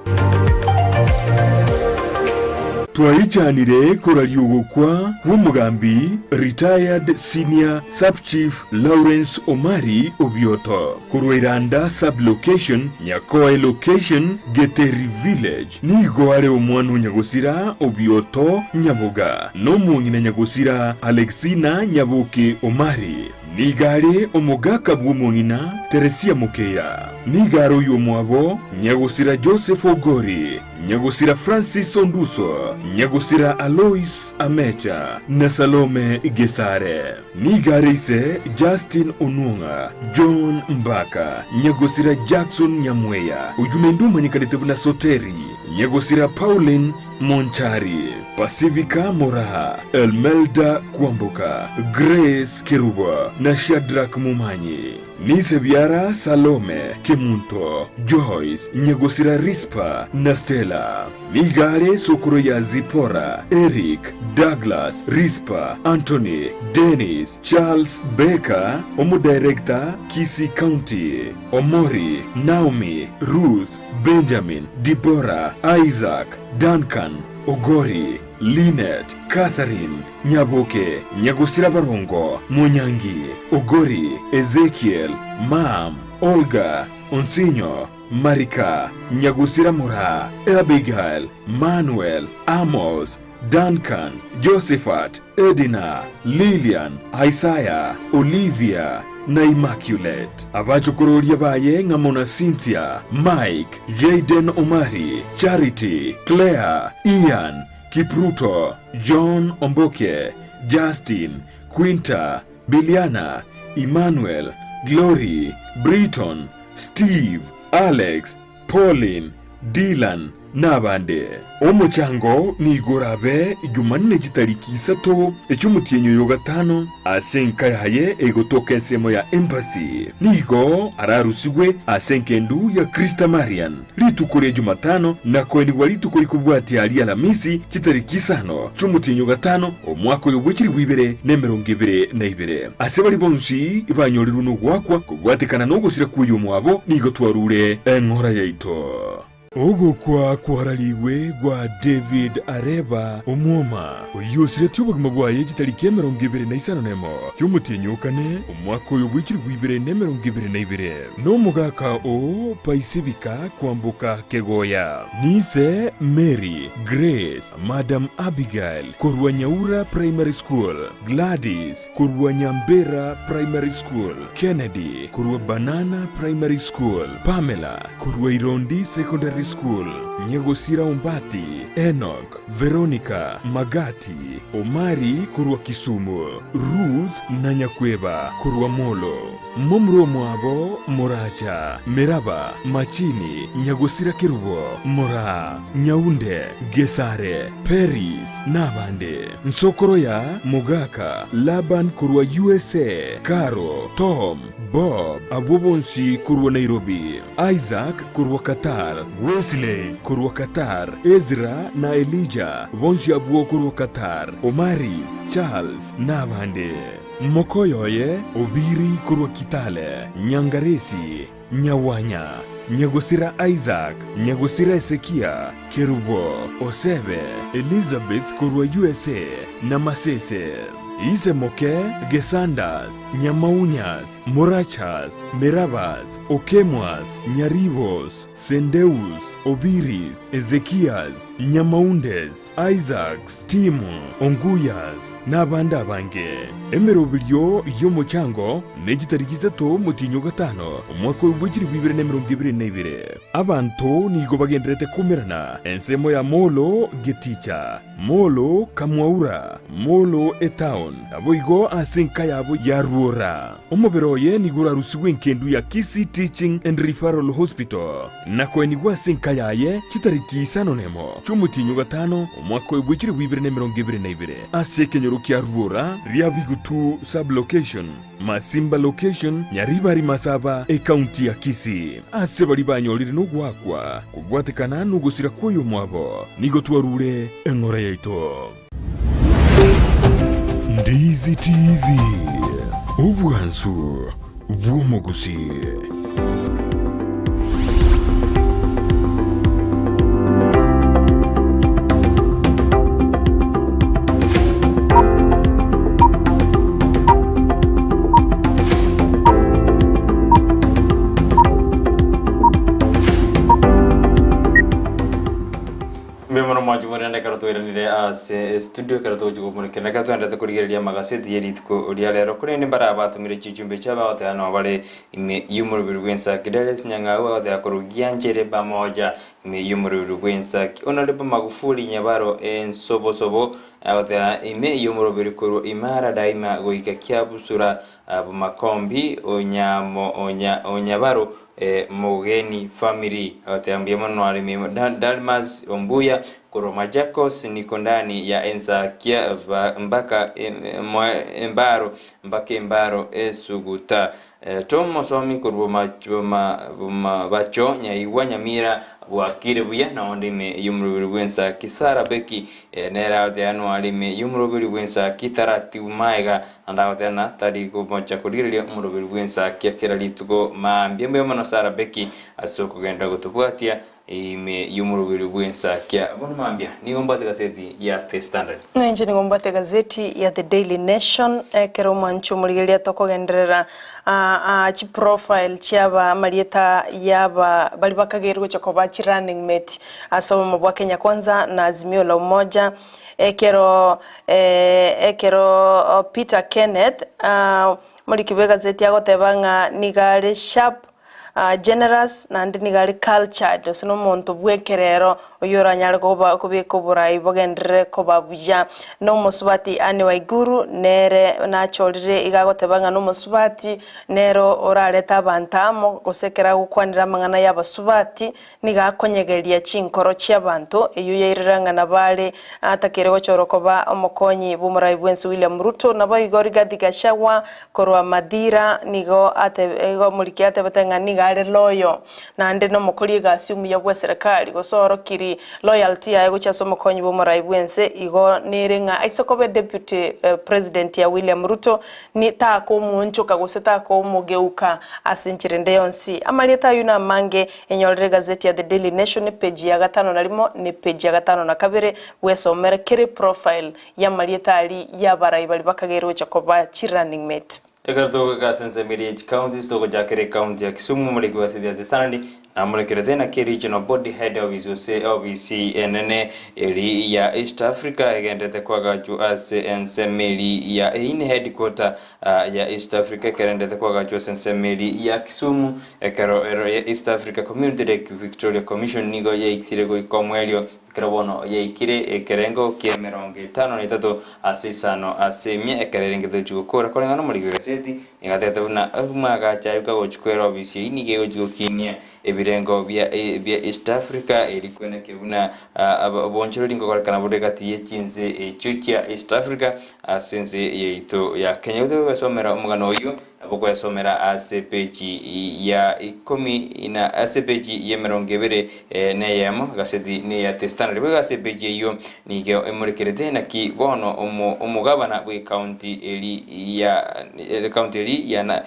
Twaichanire koraria ogokwa kw'omogambi Retired Senior Sub-Chief Lawrence Omari Obioto korwa Iranda Sub-Location, Nyakoe Location, Geteri Village. Nigo are omwana o nyagosira Obioto Nyaboga, na omong'ina nyagosira Alexina Nyaboke Omari. Nigo are omogaka bw'omong'ina Teresia Mokeya. Nigo are oyomwabo nyagosira Joseph Ogori, nyagosira Francis Onduso, nyagosira Alois Amecha, na Salome Gesare. Nigo are ise Justin Onwong'a, John Mbaka, nyagosira Jackson Nyamweya, oyio naende omanyekanete buna Soteri, nyagosira Pauline Monchari, Pacifica Moraa, Elmelda Kwamboka, Grace Kerubo na Shadrack Momanyi. Nise biara Salome, Kemunto, Joyce, nyagosira Rispa na Stella. Nigo are sokoro ya Zipora, Eric, Douglas, Rispa, Anthony, Dennis, Charles Baker, Omodirector, Kisii County, Omori, Naomi, Ruth, Benjamin, Deborah, Isaac, Duncan, Ogori, Linet, Catherine, Nyaboke, Nyagosira Barongo, Monyangi, Ogori, Ezekiel, Mam, Olga, Onsinyo, Marika, Nyagosira Moraa, Abigail, Manuel, Amos, Duncan, Josephat, Edina, Lilian, Isaiah, Olivia, na Immaculate. Abachokororia baye ng'amo na Cynthia, Mike, Jayden Omari, Charity, Claire, Ian, Kipruto, John Omboke, Justin, Quinta, Biliana, Emmanuel, Glory, Briton, Steve, Alex, Pauline, Dylan, na abande. Omochango nigo orabe Jumanne chitariki isato echi'omotienyi oyo o gatano ase enka yaye egotoka ensemo ya Embassy. Nigo ararusigwe ase engendu ya Christa Marian rituko ria Jumatano na koenigwa rituko rikobwatia ri'Alamisi chitariki isano chi'omotienyi o gatano omwaka oyo bwe chilifu 2022. Ase baria bonsi banyorirwe nogoakwa kobwatekana nogosira kw'oyomwabo nigo twarure eng'ora yaito. Ogokwa kwararigwe gwa David Areba omwoma, oyio osiretie obogima bwaye chitariki 25 y'omotienyi o kane, omwaka oyo bwe chilifu 2022, nomogaka o Paisibika kwamboka Kegoya. Nise Mary Grace Madam Abigail korwa Nyaura Primary School, Gladys korwa Nyambera Primary School, Kennedy korwa Banana Primary School, Pamela korwa Irondi Secondary School, Nyagosira Ombati, Enock, Veronica, Magati, Omari korwa Kisumu, Ruth na Nyakweba korwa Molo. Momura omwabo Moracha, Meraba, Machini, Nyagosira Kerubo, Moraa, Nyaunde, Gesare, Peris, nabande. Nsokoro ya Mogaka, Laban korwa usa, Caro, Tom, Bob, abwo bonsi korwa Nairobi, Isaac korwa Qatar, Wesley korwa Qatar, Ezra na Elijah, bonsi abwo korwa Qatar, Omaris, Charles, nabande. Mokoyoye, Obiri korwa Kitale, Nyangaresi, Nyawanya, Nyagosira Isaac, Nyagosira Hesekia, Kerubo, Osebe, Elizabeth korwa usa, na Masese. Isemoke, Gesandas, Nyamaunyas, Morachas, Merabas, Okemwas, Nyaribos, Sendeus, Obiris, Ezekias, Nyamaundes, Isaacs, Tim, Onguyas, na abande abange. Emeroberio y'omochango ne chitariki isato omotienyi o gatano, omwaka oyo bwe chilifu ibere na emerongo ebere na ibere. Abanto nigo bagendererete koumerana ensemo ya Molo Geticha, Molo Kamwaura, Molo Etown, naboigo ase enka yabo ya Ruora. Omobere oye nigo orarusigwe enkendu ya Kisii Teaching and Referral Hospital na koenigwa ase enka yaye chitariki isano nemo chi'omotienyi o gatano omwaka oyo bwe chilifu ibere na emerongo ebere na ibere ase ekenyoro kia Ruora, Riabigutu Sub-location, Masimba Location, Nyaribari Masaba, Ekaunti ya Kisii. Ase baria banyorire nogoakwa kobwatekana nogosira kw'oyomwabo, nigo twarure eng'ora yaito. Ndizi TV, obwansu bw'omogusii. Mbuya mono mwanchi morende ekero twairanire ase estudio ekero togochia komorekera ekero twaendete korigereria amagaseti ye rituko ria rero korende mbare abatomire chichumbe chiabo bagoteba nabo bare ime y'omoroberi bw'ensaki Darius Nyang'au agoteba korwa Gianchere Bamoja ime y'omoroberi bw'ensaki Honourable Magufuli Nyabaro Ensobosobo agoteba ime y'omoroberi korwa Imara Daima goika Kiabusura Bomakombi Onyamo Onya Onyabaro Mogeni family agoteba mbuya mono naremie Dalmas Ombuya korwa Machakos niko ndani ya ensakia mpaka embaro mpaka embaro esuguta Tom Mosomi korwa Bomabacho Nyaigwa Nyamira bwakire buya naonde ime y'omoroberi bw'ensaki Sarah Becky nere agoteba noare ime y'omoroberi bw'ensaki taratibu maega Naende agoteba ng'a tari komocha korigereria omoroberi bw'ensakia kera rituko mambia. Mbuya mono Sarah Becky ase okogenda gotobwatia ime y'omoroberi bw'ensakia. Bono mambia nigo mbwate egaseti ya The Standard. Na inche nigo mbwate egazeti ya The Daily Nation, ekero omwancho omorigereria tokogenderera chiprofile chiaba amarieta yaba baria bakageirwe gocha koba chi running mate ase obomo bwa Kenya Kwanza na Azimio la Umoja. Ekero ekero Peter Kenneth omoriki bw'egazeti agoteba ng'a nigo are sharp, generous naende nigo are cultured gose na omonto bw'ekerero oyio oranyare koba kobeka oborai bogenderere koba buya. Na omosubati Anne Waiguru nere nachorire iga agoteba ng'a na omosubati nere orarete abanto amo gose ekero agokwanera amang'ana y'abasubati Nigo akonyegeria chinkoro chi'abanto, eyio yairera ng'a nabo are atakeire gochorwa koba omokonyi bw'omorai bw'ense William Ruto. Naboigo Rigathi Gachagua korwa Mathira nigo igo omoriki atebete ng'a nigo are loyal naende nomokori egasi omuya bw'eserekari gose oorokiri loyalty yaye gochia ase omokonyi bw'omorai bw'ense igo nere ng'a aise koba deputy president ya William Ruto Ni takomoonchoka gose takomogeuka ase enchera ende yonsi. Amarieta ayio namange, enyorere egazeti ya The Daily Nation epeji ya gatano na rimo na epeji ya gatano na kabere, bwesomere kera eprofile y'amarieta aria y'abarai baria bakageire gocha koba chi-running mate. Ekero togoika ase ensemo eria ye chicounties, togochakera ecounty ya Kisumu, omoriki bwa City ya The Standard Namorekerete naki Regional Body Head Office gose ofisi enene eri ya East Africa egenderete koagachwa ase ensemo eri ya eyio ne headquarter ya East Africa ekerenderete koagachwa ase ensemo eri ya Kisumu ekero ero ya East Africa Community Lake Victoria Commission nigo yaikire goika omoerio ekero bono yaikire ekerengo kia emerongo etano na etato ase isano ase emia ekero erenge tochi gokora koreng'ana omoriki bw'egaseti Nigo atebete buna omwagacho ayio kagochia kwera ofisi eyio nigo egochia gokinia ebirengo bia bia East Africa eri kwenekio buna obonchoreri ngokorekana bore gati ye chinse echio chia East Africa ase ense yaito ya Kenya. Gote gwesomera omogano oyio nabo okoyasomera ase epeji ya ikomi na ase epeji ya emerongo ebere na eyemo egaseti neya The Standard. Boigo ase epeji eyio nigo emorekerete naki bono omogabana bw'ecounty eri ya ecounty eri ya na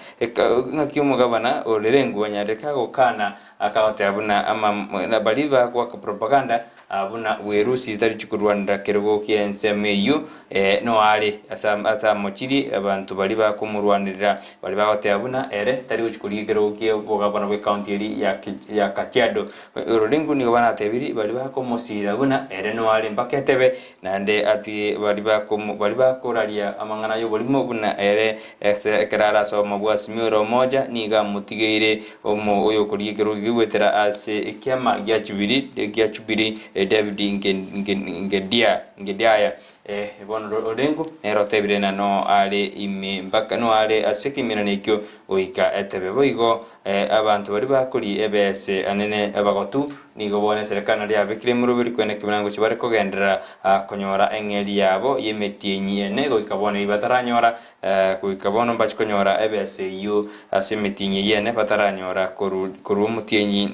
ng'aki omogabana o Lerengu anyarire kagokana akagoteba buna ama baria bagoaka propaganda Buna bwerusie tari chikorwanera kerogo ki'ensemo eyio, ee, noare ase atamochirie abanto baria bakomorwanerera, baria bagoteba buna ere tari gochia korigia ekerogo ki'obogabana bw'ecounty eria ya Kajiado. Ororengo nigo baratebirie baria bakomosiira buna ere noare mpaka etebe, naende atige baria bakomo baria bakoraria amang'ana y'oborimo buna ere ase ekero arasome bw'Azimio la Umoja nigo amotigeire Omo oyokorigia ekerogo kegoetera ase ekiama gia Jubilee, gia Jubilee, David Ngedia, Ngediaya. Bono Orengo nere otebire ng'a no are ime mpaka no are ase ekeminano ekio goika etebe. Boigo abanto baria bakoria ebese anene abagotu nigo bono eserekari nario yabekire emoroberi kwene ekeminano gochia bare kogenderera konyora eng'eri yabo y'emetienyi ene goika bono eyio bataranyora Goika bono mbache konyora ebesa eyio ase emetienyi eyio ene bataranyora korwa omotienyi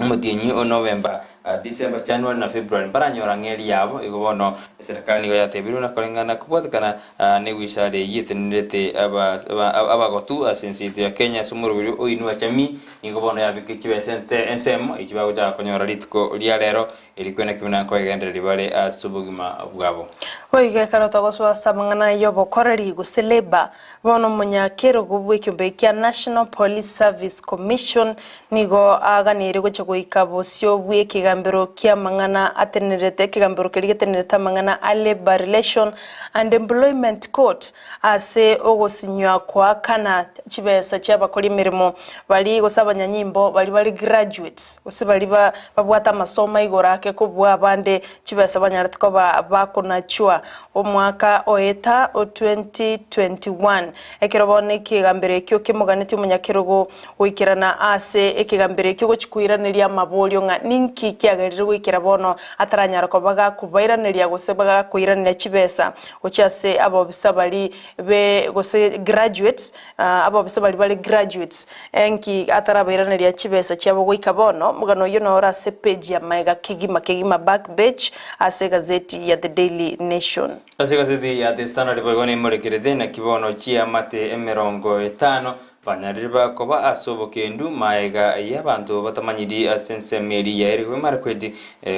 omotienyi o November, December, January na February mbaranyora ng'eri yabo. Igo bono eserekari nigo yatebirwe na koreng'ana kobwatekana newisara eyio etenenerete abagotu ase ense yaito ya Kenya ase omoroberi o Inua Jamii nigo bono yabekire chibesa ensemo echio bagochaka konyora rituko ria rero Erio kwene ki buna nkoegendereria bare ase obogima bwabo. Boigo ekero togosoa ase amang'ana y'obokoreri gose labour, bono omonyakerogo bw'ekeombe kia National Police Service Commission nigo aganeirie gocha goika bosio bw'ekegambero ki'amang'ana atenenerete ekegambero keria getenenerete amang'ana a Labour Relation and Employment Court ase ogosinywa koakana chibesa chi'abakori emeremo baria gose abanyanyimbo baria bare graduates gose baria babwate amasomo aigoro ake kobua abande chibesa banyarete koba bakonachwa omwaka oeta o 2021. Ekero bono ekegambero ekio kemoganetie omonyakerogo goikerana ase ekegambero ekio gochia koiraneria amaborio ng'a ninki kiagerire goikera bono ataranyara koba gakobairaneria gose bagakoiraneria chibesa gochia ase abobisa baria be gose graduates abobisa baria bare graduates enki atarabairaneria chibesa chiabo goika bono. Omogano oyio noro ase page ya magega kegima kegima back page ase egazeti ya The Daily Nation. Ase egazeti ya The Standard boigo nemorekerete naki bono chiamate emerongo etano Banyarire bakoba ase obokendu magega y'abanto batamanyiri ase ensemo eria ya Eriko Marakweti,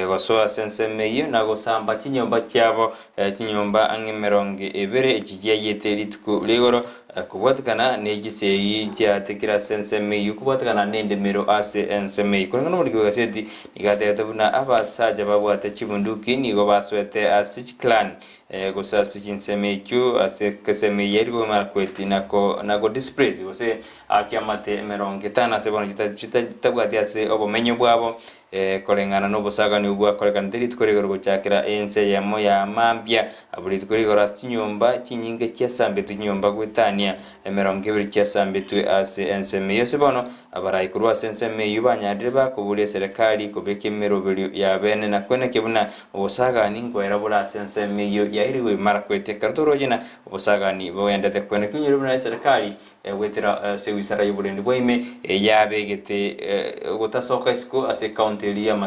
gosoa ase ensemo eyio na gosamba chinyomba chiabo, chinyomba ang'e emerongo ebere echi chiayete rituko ria igoro, kobwatekana ne chisegi chiatekire ase ensemo eyio, kobwatekana nendemero ase ensemo eyio. Koreng'ana nomoriki bw'egaseti nigo atebete buna abasacha babwate chibunduki nigo basoete ase chiclan Gose ase chinsemo echio, ase ekesemo eyio aria komara kweti na ko na ko displace gose chiamate emerongo etano ase bono chita chita chitabwati ase obomenyo bwabo koreng'ana na obosagani obwo bwakorekanete rituko rigoro gochakera ense eyemo ya mambia abwo rituko rigoro ase chinyomba chinyinge chiasambetwe chinyomba goetania emerongo ebere chiasambetwe ase ensemo eyio. Ase bono abarai korwa ase ensemo eyio banyarire bakoboria eserekari kobeka emeroberio ya bene na kwenekia buna Obosagani nkoera bore ase ensemo eyio yairigwe mara kwete ekero toroche na obosagani bogendete kwene kinyore buna eserekari egoetera ase ewizara y'oborendi bwa ime eyabegete ogotasoka isiko ase ecounty eria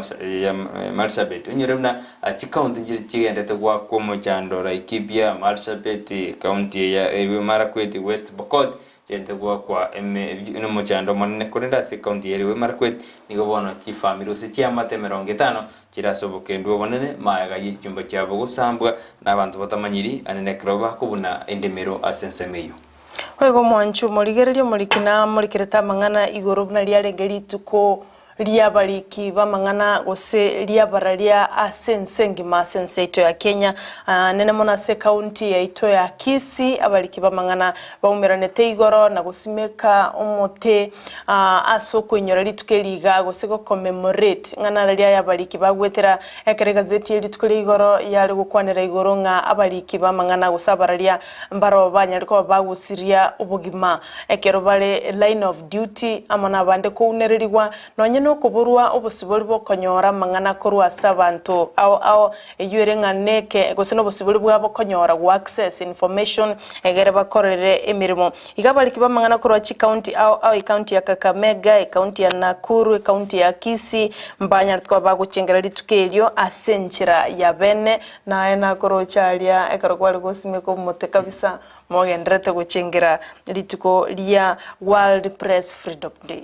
ya Marsabit onyore buna chicounty nchire chigendete goakwa omochando Laikipia, Marsabit, county ya Marakwet, West Pokot Chiaete goakwa nomochando omonene, korende ase ekaunti ya Elgeyo Marakwet nigo bono chifamiri gose chiamate emerongo etano chire ase obokendu obonene magega ye chinyomba chiabo gosambwa nabanto batamanyiri anene ekero bakobuna endemero ase ensemo eyio. Boigo omwancho omorigereria omoriki namorikerete amang'ana igoro buna riarenge rituko ri'abariki b'amang'ana gose ri'abararia ase ense engima ase ense yaito ya Kenya, nene mono ase ekaunti yaito ya Kisii, abariki b'amang'ana baumeranete igoro na gosimeka omote ase okoinyora rituko eri iga gose go commemorate ng'a nararia aya abariki bagwetera ekero egazeti ye rituko ria igoro yare gokwanera igoro ng'a abariki b'amang'ana gose abararia mbaro banyare koba bagosiria obogima Ekero bare line of duty amo nabande kounererigwa, nonye nokoborwa obosibori bw'okonyora amang'ana korwa ase abanto ao ao, eyio ere ng'a neke gose nobosibori bwabo konyora go access information egere bakorere emeremo. Iga abariki b'amang'ana korwa chicounty ao ao ecounty ya Kakamega, ecounty ya Nakuru, ecounty ya Kisii, mbanyarete koba bagochengera rituko erio ase enchera ya bene, naye nakoroche aria ekero kware gosimeka omote kabisa. Mogendererete gochengera rituko ria World Press Freedom Day.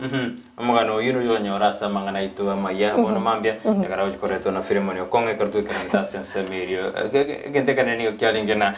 Omogano oyio noria okonyora ase amang'ana aito amaya bono mambia, ekero agochia koretwa na Filemoni okong'a ekero twaikeranete ase ensemo erio. Egento ekenene nigo kiarenge ng'a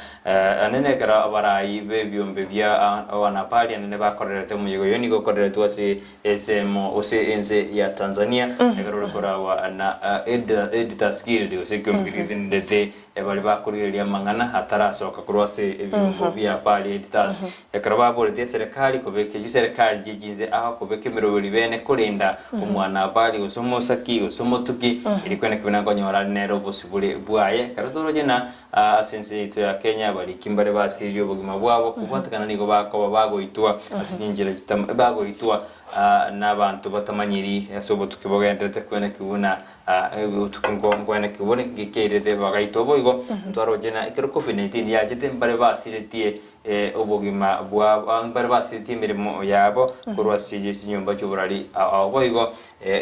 anene ekero abarai b'ebiombe bia Wanapali anene bakorerete omoyega oyio nigo okoreretwe ase ensemo gose ense ya Tanzania, ekero ore koragwa na Editors Guild gose ekiombe keria getenenete Baria bakorigereria amang'ana atarasoka korwa ase ebiombo bia Pali Editors, ekero baboretie eserekari kobeka chiserekari chie chinse ao kobeka emeroberi bene korenda omwana Pali gose omosaki gose omotuki, erio kwene kebina nkonyora are nere obosibore bwaye. Ekero toroche na ase ense yaito ya Kenya abariki mbare basiririe obogima bwabo kobwatekana nigo bakoba bagoitwa ase chinchera chitam bagoitwa nabanto batamanyiri ase obotuki bogendererete kwene kebuna Obotuko nkwane bore ngekeirete bagaitwa boigo ntwaroche na ekero covid-19 yachete mbare basiretie obogima bwabo mbare basiretie emeremo yabo korwa ase chinyomba chi'oborari ao boigo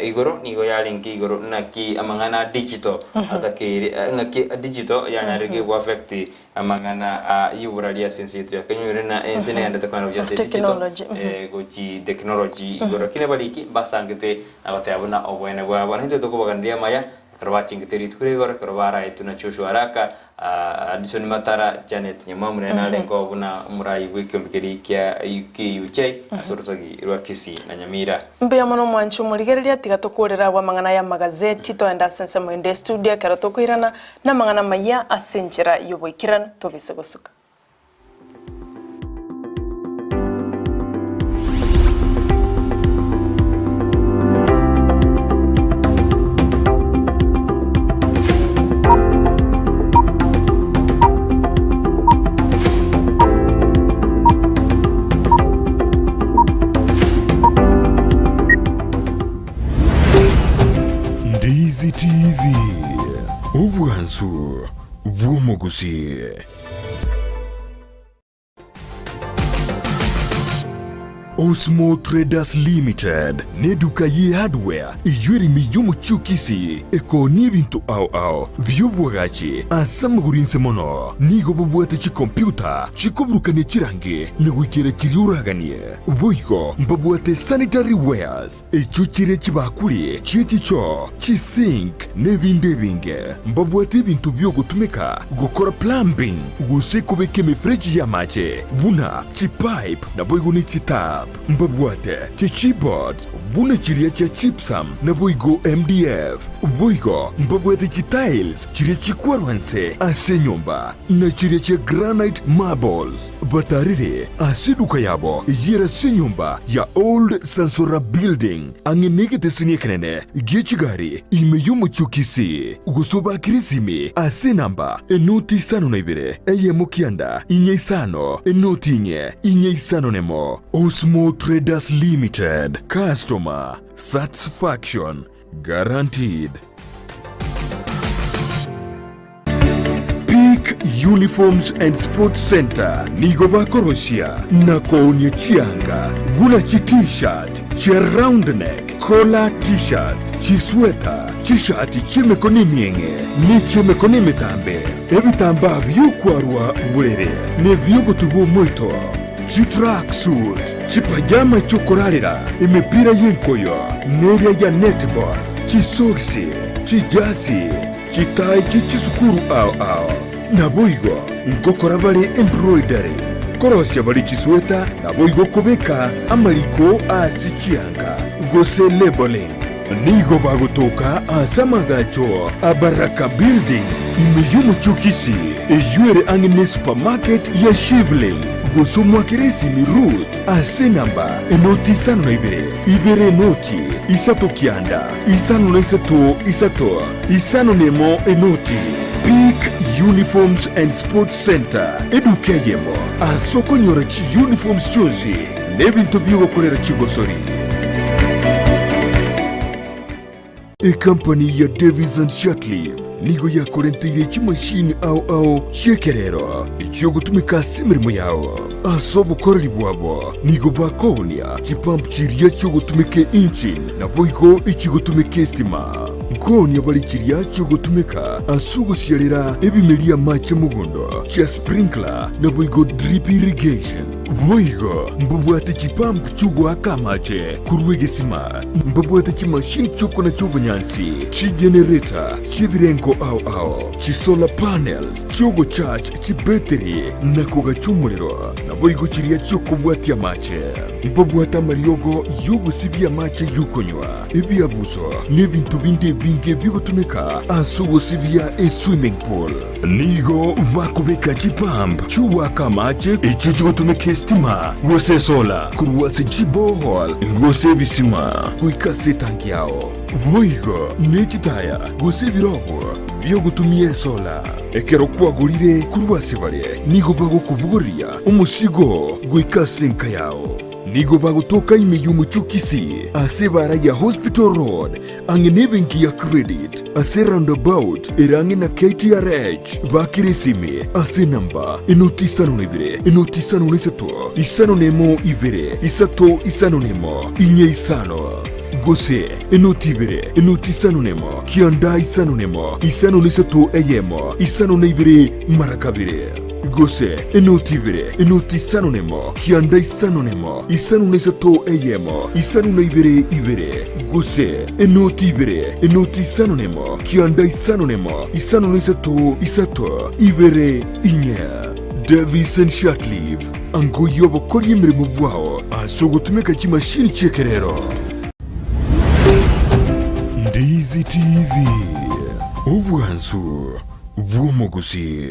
igoro nigo yarenge igoro naki amang'ana a digital atakeire ng'aki digital yanyarire go affect amang'ana y'oborari ase ense yaito ya Kenya oyore na ense negenderete kogenda gochia ase digital gochi technology igoro lakini abariki mbasangete Na goteba buna oboene bwabo, naintwe tokobaganeria amaya, ekero bachingete rituko ria igoro, ekero baraetwe na Joshua Araka, Addison Matara, Janet Nyamwamu nere narenge oo buna omorai bw'ekiombe keria kia KUJ ase orosagi rwa Kisii na Nyamira. Mbuya mono omwanchi omorigereria, tiga tokorere abwo amang'ana y'amagazeti, toende ase ensemo ende estudio ekero tokoirana namang'ana amayia ase enchera y'oboikeranu tobise gosuka. Ndizi TV, obwansu bw'omogusii. Osmo Traders Limited n'eduka ye hardware eyio ere ime y'omochie o Kisii ekoonia ebinto ao ao bi'obwagachi ase amagoro inse mono. Nigo bobwate chikompiuta chikoburukania chirangi na goikera chiria oraganie. Boigo mbabwate sanitary wares Echio chire chibakuri chie chichoo, chisink, na ebinde ebinge. Mbabwate ebinto bi'ogotumeka gokora plumbing gose kobeka emefereji y'amache buna chipipe naboigo ne chitap. Mbabwate chichipboards buna chiria chia gypsum naboigo MDF. Boigo mbabwate chitiles chiria chikwarwa nse ase enyomba na chiria chia granite marbles. Batarire ase eduka yabo eyio ase enyomba ya Old Sansora Building ang'e negeteseni ekenene gie chigari ime y'omochie o Kisii, gose obakere esimi ase enamba enoti isano na ibere eyemo kianda inye isano enoti inye inye isano nemo. Osmo Traders Limited, Customer Satisfaction Guaranteed. Peak Uniforms and Sports Center nigo bakorosia na koonia chianga buna chi t-shirt, chia round neck, collar t-shirts, chisweta, chishati chi'emekono emieng'e ne chi'emekono emetambe, ebitambaa bi'okwarwa borere na ebi'ogotuba omoito, chitracksuit, chipajama chi'okorarera, emepira y'enkoyo, neria ya netball, chisogisi, chijasi, Chitai chie chisukuru ao ao. Naboigo ngokora bare embroidery, korosia bare chisweta, naboigo kobeka amariko ase chianga, gose labeling. Nigo bagotoka ase amagacho a Baraka Building ime y'omochie o Kisii, eyio ere ang'e ne supermarket ya Shivling, gose omoakere esimi Ruth ase enamba enoti isano na ibere, ibere enoti isato kianda, isano na isato isato. Isano nemo enoti, Peak Uniforms and Sports Centre, eduka eyemo ase okonyora chiuniforms chionsi na ebinto bi'ogokorera chigosori. Ekampani ya Davis and Shirtliff nigo yakorenteire chimashini ao ao chi'ekerero echiogotumeka ase emeremo yao. Ase obokoreri bwabo nigo bakoonia chipump chiria chiogotumeka engine naboigo echigotumeka estima. Nkoonia bare chiria chiogotumeka ase ogosiarera ebimeria amache mogondo, chia sprinkler, naboigo drip irrigation. Boigo mbabwate chipump chiogoaka amache korwa egesima, mbabwate chimashini chiokonacha obonyansi, chigenerator chi'ebirengo ao ao, chisolar panels chiogocharge chibetiri na kogacha omorero, naboigo chiria chiokobwatia amache. Mbabwate amariogo y'ogosibia amache y'okonywa, ebiabuso, na ebinto binde ebinge bigotumeka ase ogosibia eswimming pool. Nigo bakobeka chipump chi'ogoaka amache echio chigotumeka esitima gose esola korwa ase chiborehole gose ebisima goika ase etanki yao. Boigo ne chitaya gose ebirogo bi'ogotumia esola. Ekero kwagorire korwa ase bare, nigo bagokobogoria omosigo goika ase enka yao. Nigo bagotoka ime y'omochie o Kisii ase ebaara ya Hospital Road ang'e nebenki ya Credit ase roundabout ere ang'e na KTRH. Bakera esimi ase enamba enoti isano na ibere, enoti isano na isato, isano na emo ibere, isato isano na emo, inye isano. Gose enoti ibere, enoti isano nemo, kianda isano nemo, isano na isato eyemo, isano na ibere mara kabere. Gose enoti ibere, enoti isano nemo, kianda isano nemo, isano na isato eyemo, isano na ibere ibere. Gose enoti ibere, enoti isano nemo, kianda isano nemo, isano na isato isato ibere inye. Davison Shatliff, angoyia obokoria emeremo bwao ase ogotumeka chimashini chi'ekerero. Ndizi TV, obwansu bw'omogusii.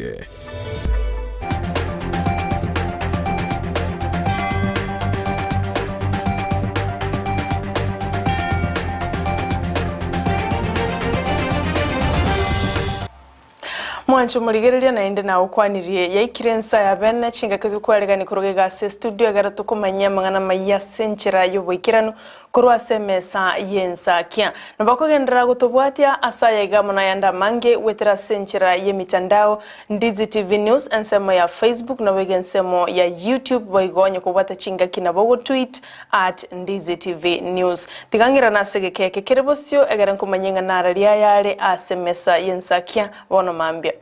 Mwanche omorigereria naende nagokwanirie, yaikire ensa ya bene, chingaki tokwaregani korwa iga ase estudio egere tokomanyia amang'ana amayia ase enchera y'oboikeranu korwa ase emesa y'ensakia. Nabo okogenderera gotobwatia ase aya iga amo nayande amange goetera ase enchera y'emitandao, Ndizi TV News ensemo ya Facebook naboigo ensemo ya YouTube boigo onye kobwata chingaki nabo ogotweet at Ndizi TV News. Tiga ng'irane ase egeka eke kere bosio egere nkomanye ng'a nararie ayare ase emesa y'ensakia bono mambia.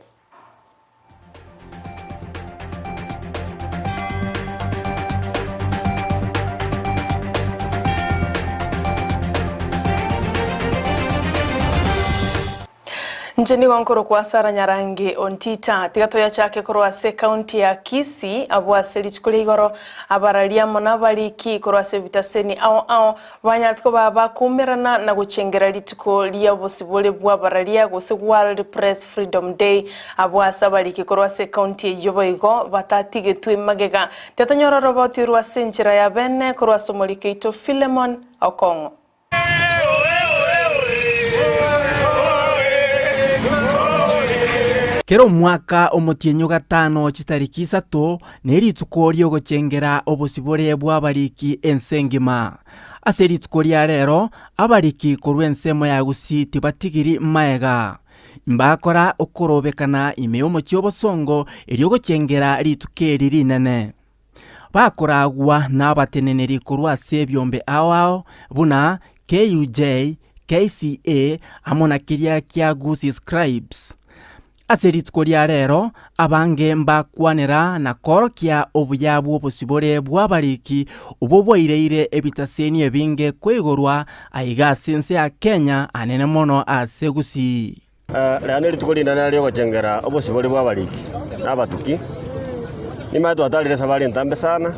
Inche nigo nkorokwa Sarah Nyarangi Ontita. Tiga toyachake korwa ase ekaunti ya Kisii abwo ase rituko ria igoro abararia amo nabariki korwa ase ebitaseni ao ao banyarete koba bakoumerana na gochengera rituko ria obosibore bw'abararia gose World Press Freedom Day abwo ase abariki korwa ase ekaunti eyio boigo batatigetwe magega. Tiatonyora oroboti orwo ase enchera ya bene korwa ase omoriki oito Philemon Okong'o. Kera omwaka omotienyi o gatano chitariki isato nerituko riogochengera obosibore bw'abariki ense engima. Ase rituko ria rero abariki korwa ensemo ya Gusii tibatigiri maega. Mbakora okorobekana ime y'omochie obosongo erio gochengera rituko eri rinene. Bakoragwa nabateneneri korwa ase ebiombe ao ao buna KUJ, KCA amo na keria kia Gusii Scribes. Ase rituko ria rero abange mbakwanera na koorokia obuya bw'obosibore bw'abariki obwo bwaireire ebitaseni ebinge koigorwa aiga ase ense ya Kenya anene mono ase Gusii. Riria nerituko rinene ri'ogochengera obosibore bw'abariki na abatuki. Nimanye twatarire esabari entambe sana,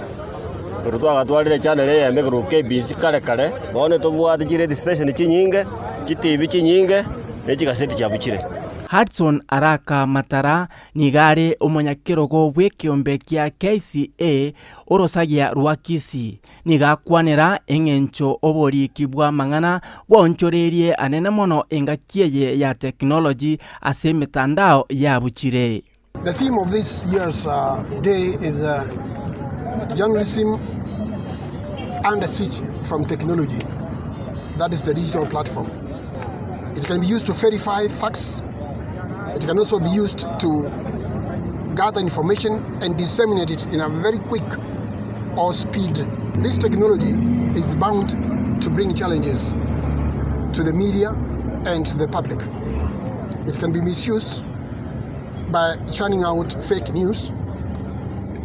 korwa twagatwarire echannel eyemo ekorokwa KBC kare kare, bono tobwate chiredio station chinyinge, chitibi chinyinge, ne chigaseti chiabuchire. Hudson Araka Matara nigo are omonyakerogo bw'ekeombe kia KCA orosagia rwa Kisii. Nigo akwanera eng'encho oboriki bw'amang'ana bwaonchoreirie anene mono engaki eye ya technology ase emetandao yabuchire. The theme of this year's day is Journalism under siege from technology, that is the digital platform. It can be used to verify facts, it can also be used to gather information and disseminate it in a very quick or speed. This technology is bound to bring challenges to the media. and to the public. It can be misused by churning out fake news.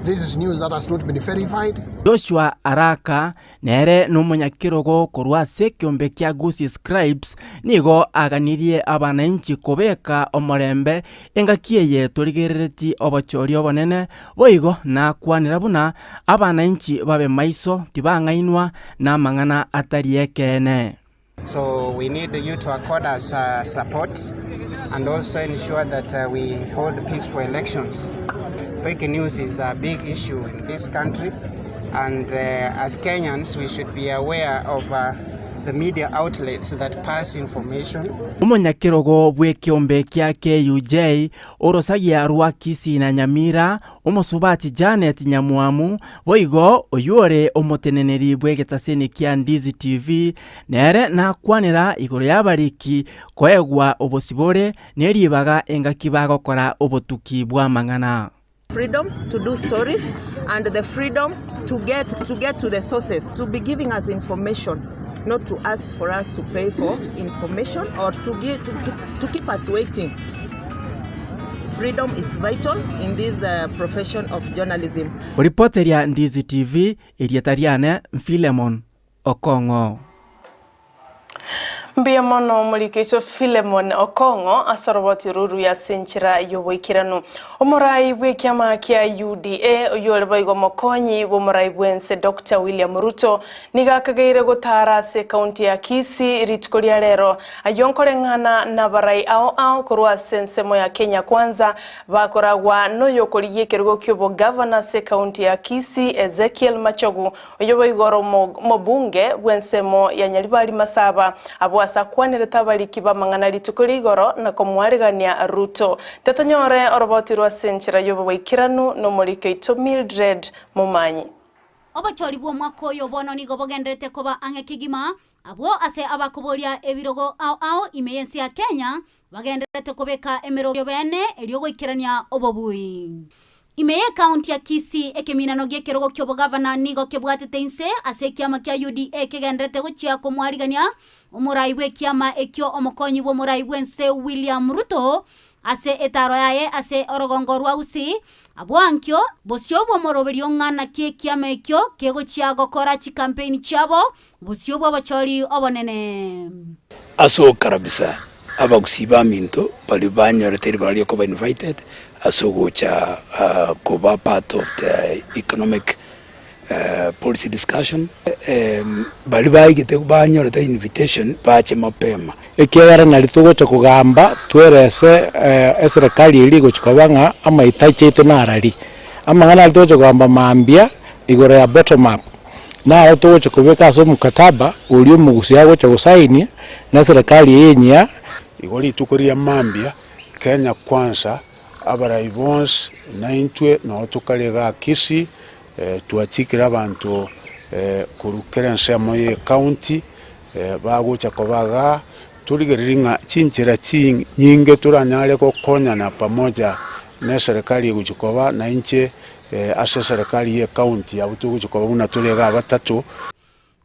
This is news that has not been verified. Joshua Araka, nere nomonyakerogo korwa ase ekeombe kia Gusii Scribes, nigo aganirie abananchi kobeka omorembe engaki eye torigerereti obochori obonene, boigo nakwanera buna abananchi babe maiso tibang'ainwa namang'ana atari ekeene. So we need you to accord us support and also ensure that we hold peaceful elections. Fake news is a big issue in this country and as Kenyans we should be aware of the media outlets that pass information. Omonyakerogo bw'ekeombe kia KUJ, orosagia rwa Kisii na Nyamira, Omosubati Janet Nyamwamu, boigo oyio ore omoteneneri bw'egetaseni kia Ndizi TV, nere nakwanera igoro y'abariki koegwa obosibore ne ribaga engaki bagokora obotuki bw'amang'ana. Freedom to do stories and the freedom to get to get to the sources to be giving us information not to ask for us to pay for information or to give to, to, to keep us waiting. Freedom is vital in this uh, profession of journalism. Oripoteria Ndizi TV, erieta riane Philemon Okong'o. Mbuya mono omoriki oito Philemon Okong'o ase oroboti oru oruya ase enchera y'oboikeranu. Omorai bw'ekiama kia UDA oyio ore boigo omokonyi bw'omorai bw'ense Doctor William Ruto nigo akageire gotaara ase ekaunti ya Kisii rituko ria rero ayio nkoreng'ana nabarai ao ao korwa ase ensemo ya Kenya Kwanza bakoragwa noyokorigia ekerogo ki'obogavana ase ekaunti ya Kisii Ezekiel Machogu Oyo boigo ore omobunge bw'ensemo ya Nyaribari Masaba, abwo ase akwanerete abariki b'amang'ana rituko ria igoro na komoarigania Ruto. Tetonyore oroboti rw'ase enchera y'oboikeranu nomoriki oito Mildred Momanyi. Obochori bw'omwaka oyo bono nigo bogendererete koba ang'e kegima, abwo ase abakoboria ebirogo ao ao ime y'ense ya Kenya bagendererete kobeka emeroberio bene erio goikerania obobui. Ime y'Ekaunti ya Kisii, ekeminano gi'ekerogo ki'obogavana nigo kebwatete inse ase ekiama kia UDA kegendererete gochia komwarigania omorai bw'ekiama ekio omokonyi bw'omorai bw'ense William Ruto ase etaaro yaye ase orogongo rwa Gusii abwo ankio bosio bw'omoroberio ng'a naki ekiama ekio kegochia gokora chikampeini chiabo bosio bw'obochori obonene. Ase ogokarabisa abagusii baminto baria banyorete ribaga riokoba invited ase ogocha koba part of the economic policy discussion, baria baigete banyorete invitation bache mapema. Ekiagera nario togocha kogamba twerese eserekari eria egochia koba ng'a amaitachi aito narari. Amang'ana aria togocha kogamba mambia igoro ya bottom up. Naro togocha kobeka ase omokataba oria omogusia agocha gosainia na eserekari eye enyia. Igo rituko ria mambia, Kenya Kwanza, abarai bonsi naintwe noo tokare igaa Kisii, twachikire abanto korwa kera ensemo ye ecounty bagocha koba igaa, torigererie ng'a chinchera chinyinge toranyare gokonyana pamoja na eserekari egochia koba, nainche Ase eserekari y'ecounty abwo togochia koba buna tore iga abatato.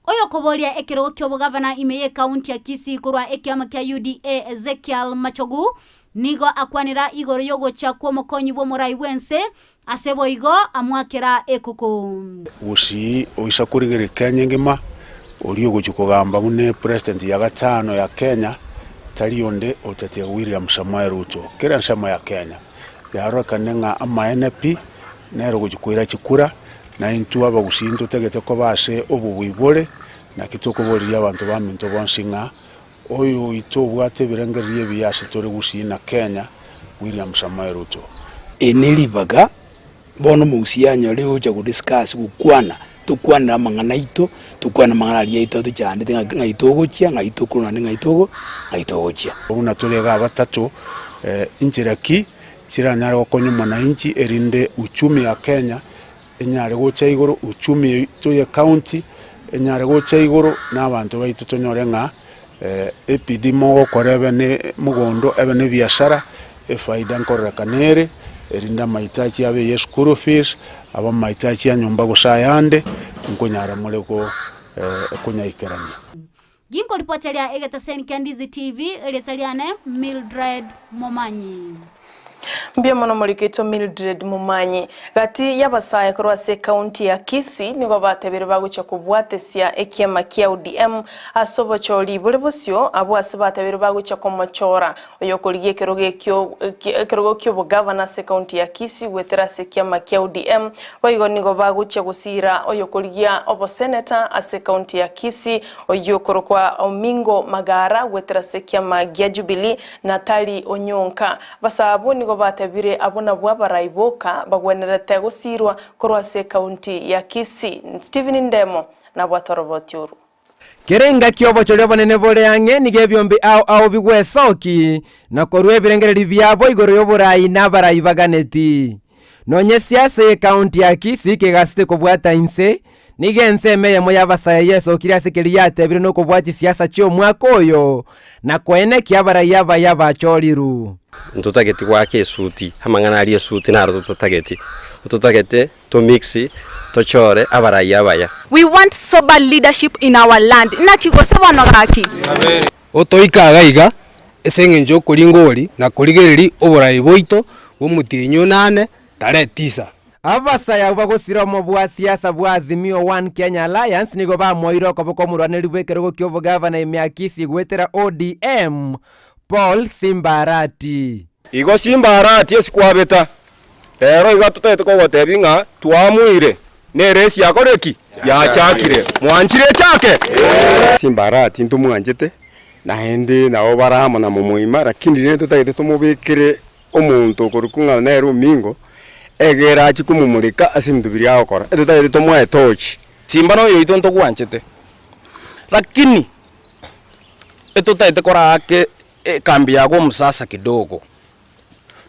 Oyokoboria ekerogo ki'obogavana ime y'ekaunti ya Kisii korwa ekiama kia UDA Ezekiel Machogu nigo akwanera igoro y'ogocha kw'omokonyi bw'omorai bw'ense ase boigo amoakera ekuku. Gusii oisa korigereria Kenya engima, oria ogochia kogamba buna epresident ya gatano ya Kenya tari onde otatiga William Samoei Ruto. Kera ensemo ya Kenya. Yarorekane ng'a amaene pi, nere ogochia koira chikura, na intwe abagusii ntotagete koba ase obobui bore, naki tokoboriria abanto baminto bonsi ng'a oyo oito obwate ebirengererio ebiya ase tore Gusii na Kenya, William Samoei Ruto. Eri neribaga bono omogusii anyore gocha go discuss gokwana, tokwanere amang'ana aito, tokwane amang'ana aria aito atochandete ng'a ng'ai togochia, ng'ai tokorwa naende ng'ai togo ng'ai togochia. Buna tore iga abatato, inchera ki chiranyare gokonya omwananchi erinde uchumi ya Kenya enyare gocha igoro, uchumi yaito ye county enyare gocha igoro, na abanto baito tonyore ng'a ebidii mogokora ebe ne mogondo ebe ne ebiasara, efaida nkorerekana ere, erinde amahitaji abe ye school fees, abe amahitaji ya nyomba gose ayande, nkonyara more go konyaikerania. Ginkoripoteria egetaseni kia Ndizi TV, erieta riane Mildred Momanyi. Mbuya mono morikito Mildred Momanyi. Gati y'abasae korwa ase ekaunti ya Kisii nigo batebire bagochia kobwatesia ekiama kia ODM ase obochori bore bosio abwo ase batebire bagochia komochora oyokorigia ekerogo ekio ekerogo ki'obogavana ase ekaunti ya Kisii goetera ase ekiama kia ODM boigo nigo bagochia gosira oyokorigia oboseneta ase ekaunti ya Kisii Oyio okorokwa Omingo Magara goetera ase ekiama gia Jubilee na tari onyonka. Basa abwo nigo batebire abwo nabwo abarai boka bagwenerete gosiirwa korwa ase ekaunti ya Kisii. Stephen Ndemo nabwate oroboti oru. Kera engaki obochori obonene bore ang'e nigo ebiombe ao ao bigwesoki na korua ebirengererio biabo igoro y'oborai na abarai baganeti. Nonye siasa y'ekaunti ya Kisii kegasete kobwata inse, Nigo ensemo eyemo y'abasae yesokire ase keria yatebire nokobua chisiasa chi'omwaka oyo, na koenekia abarai abaya bachorirwe. Ntotageti goaka esuti, amang'ana aria esuti naro totatageti, totagete to mix tochore abarai abaya. We want sober leadership in our land. Naki gose bono gaki? Otoike iga iga ase engencho y'okoringa ori na korigereria oborai bwaito bw'omotienyi onane tarehe tisa. Abasae abwo bagosira omobua siasa bwa Azimio One Kenya Alliance nigo bamoeire okoboko omorwaneri bw'ekerogo ki'obogavana ime ya Kisii goetera ODM, Paul Simba Arati. Igo Simba Arati ase kwabeta, rero iga totagete kogotebia ng'a twamoire, na eresi yakore ki? Yachakire. Mwanchire echake? Simba Arati ntomwanchete, naende nabo bare amo na momoima, lakini rende totagete tomobekere Omonto okorokwa ng'a nere omingo, egere achie komomoreka ase ebinto biria agokora, etotagete tomoe etochi. Simba noyo oito ntogwanchete, lakini etotagete koraake ekambi yago omosasa kidogo,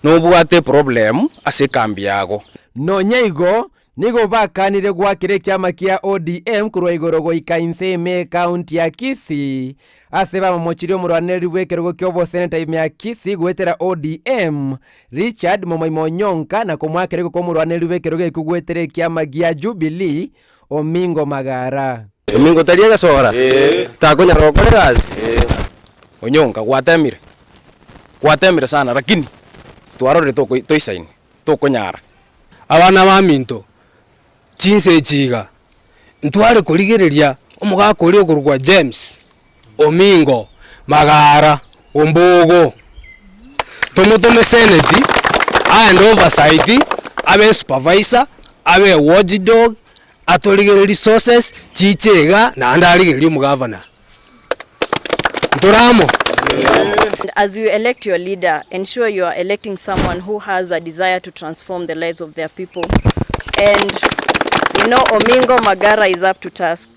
nobwate eproblem ase ekambi yago. Nonya igo, Nigo bakanire goakera ekiama kia ODM korwa igoro goika inse ime ekaunti ya Kisii, ase bamomochirie omorwanereri bw'ekerogo ki'oboseneta ime ya Kisii goetera ODM, Richard Momoima Onyonka na komoakera igoko omorwanereri bw'ekerogo ekio goetera ekiama gia Jubilee, Omingo Magara. Omingo tari egesora, takonyara gokora egasi. Onyonka gwatemire, gwatemire sana lakini twarorire toisaini. tokonyara. Abana baminto, chinsa echi iga, ntware korigereria omogaka oria okorokwa James, Omingo, Magara, Ombogo, tomotome seneti, aende oversight, abe supervisor, abe watchdog, atorigererie resources chiche iga naende arigererie omogavana. Ntore amo? And as you elect your leader, ensure you are electing someone who has a desire to transform the lives of their people. And we know Omingo Magara is up to task.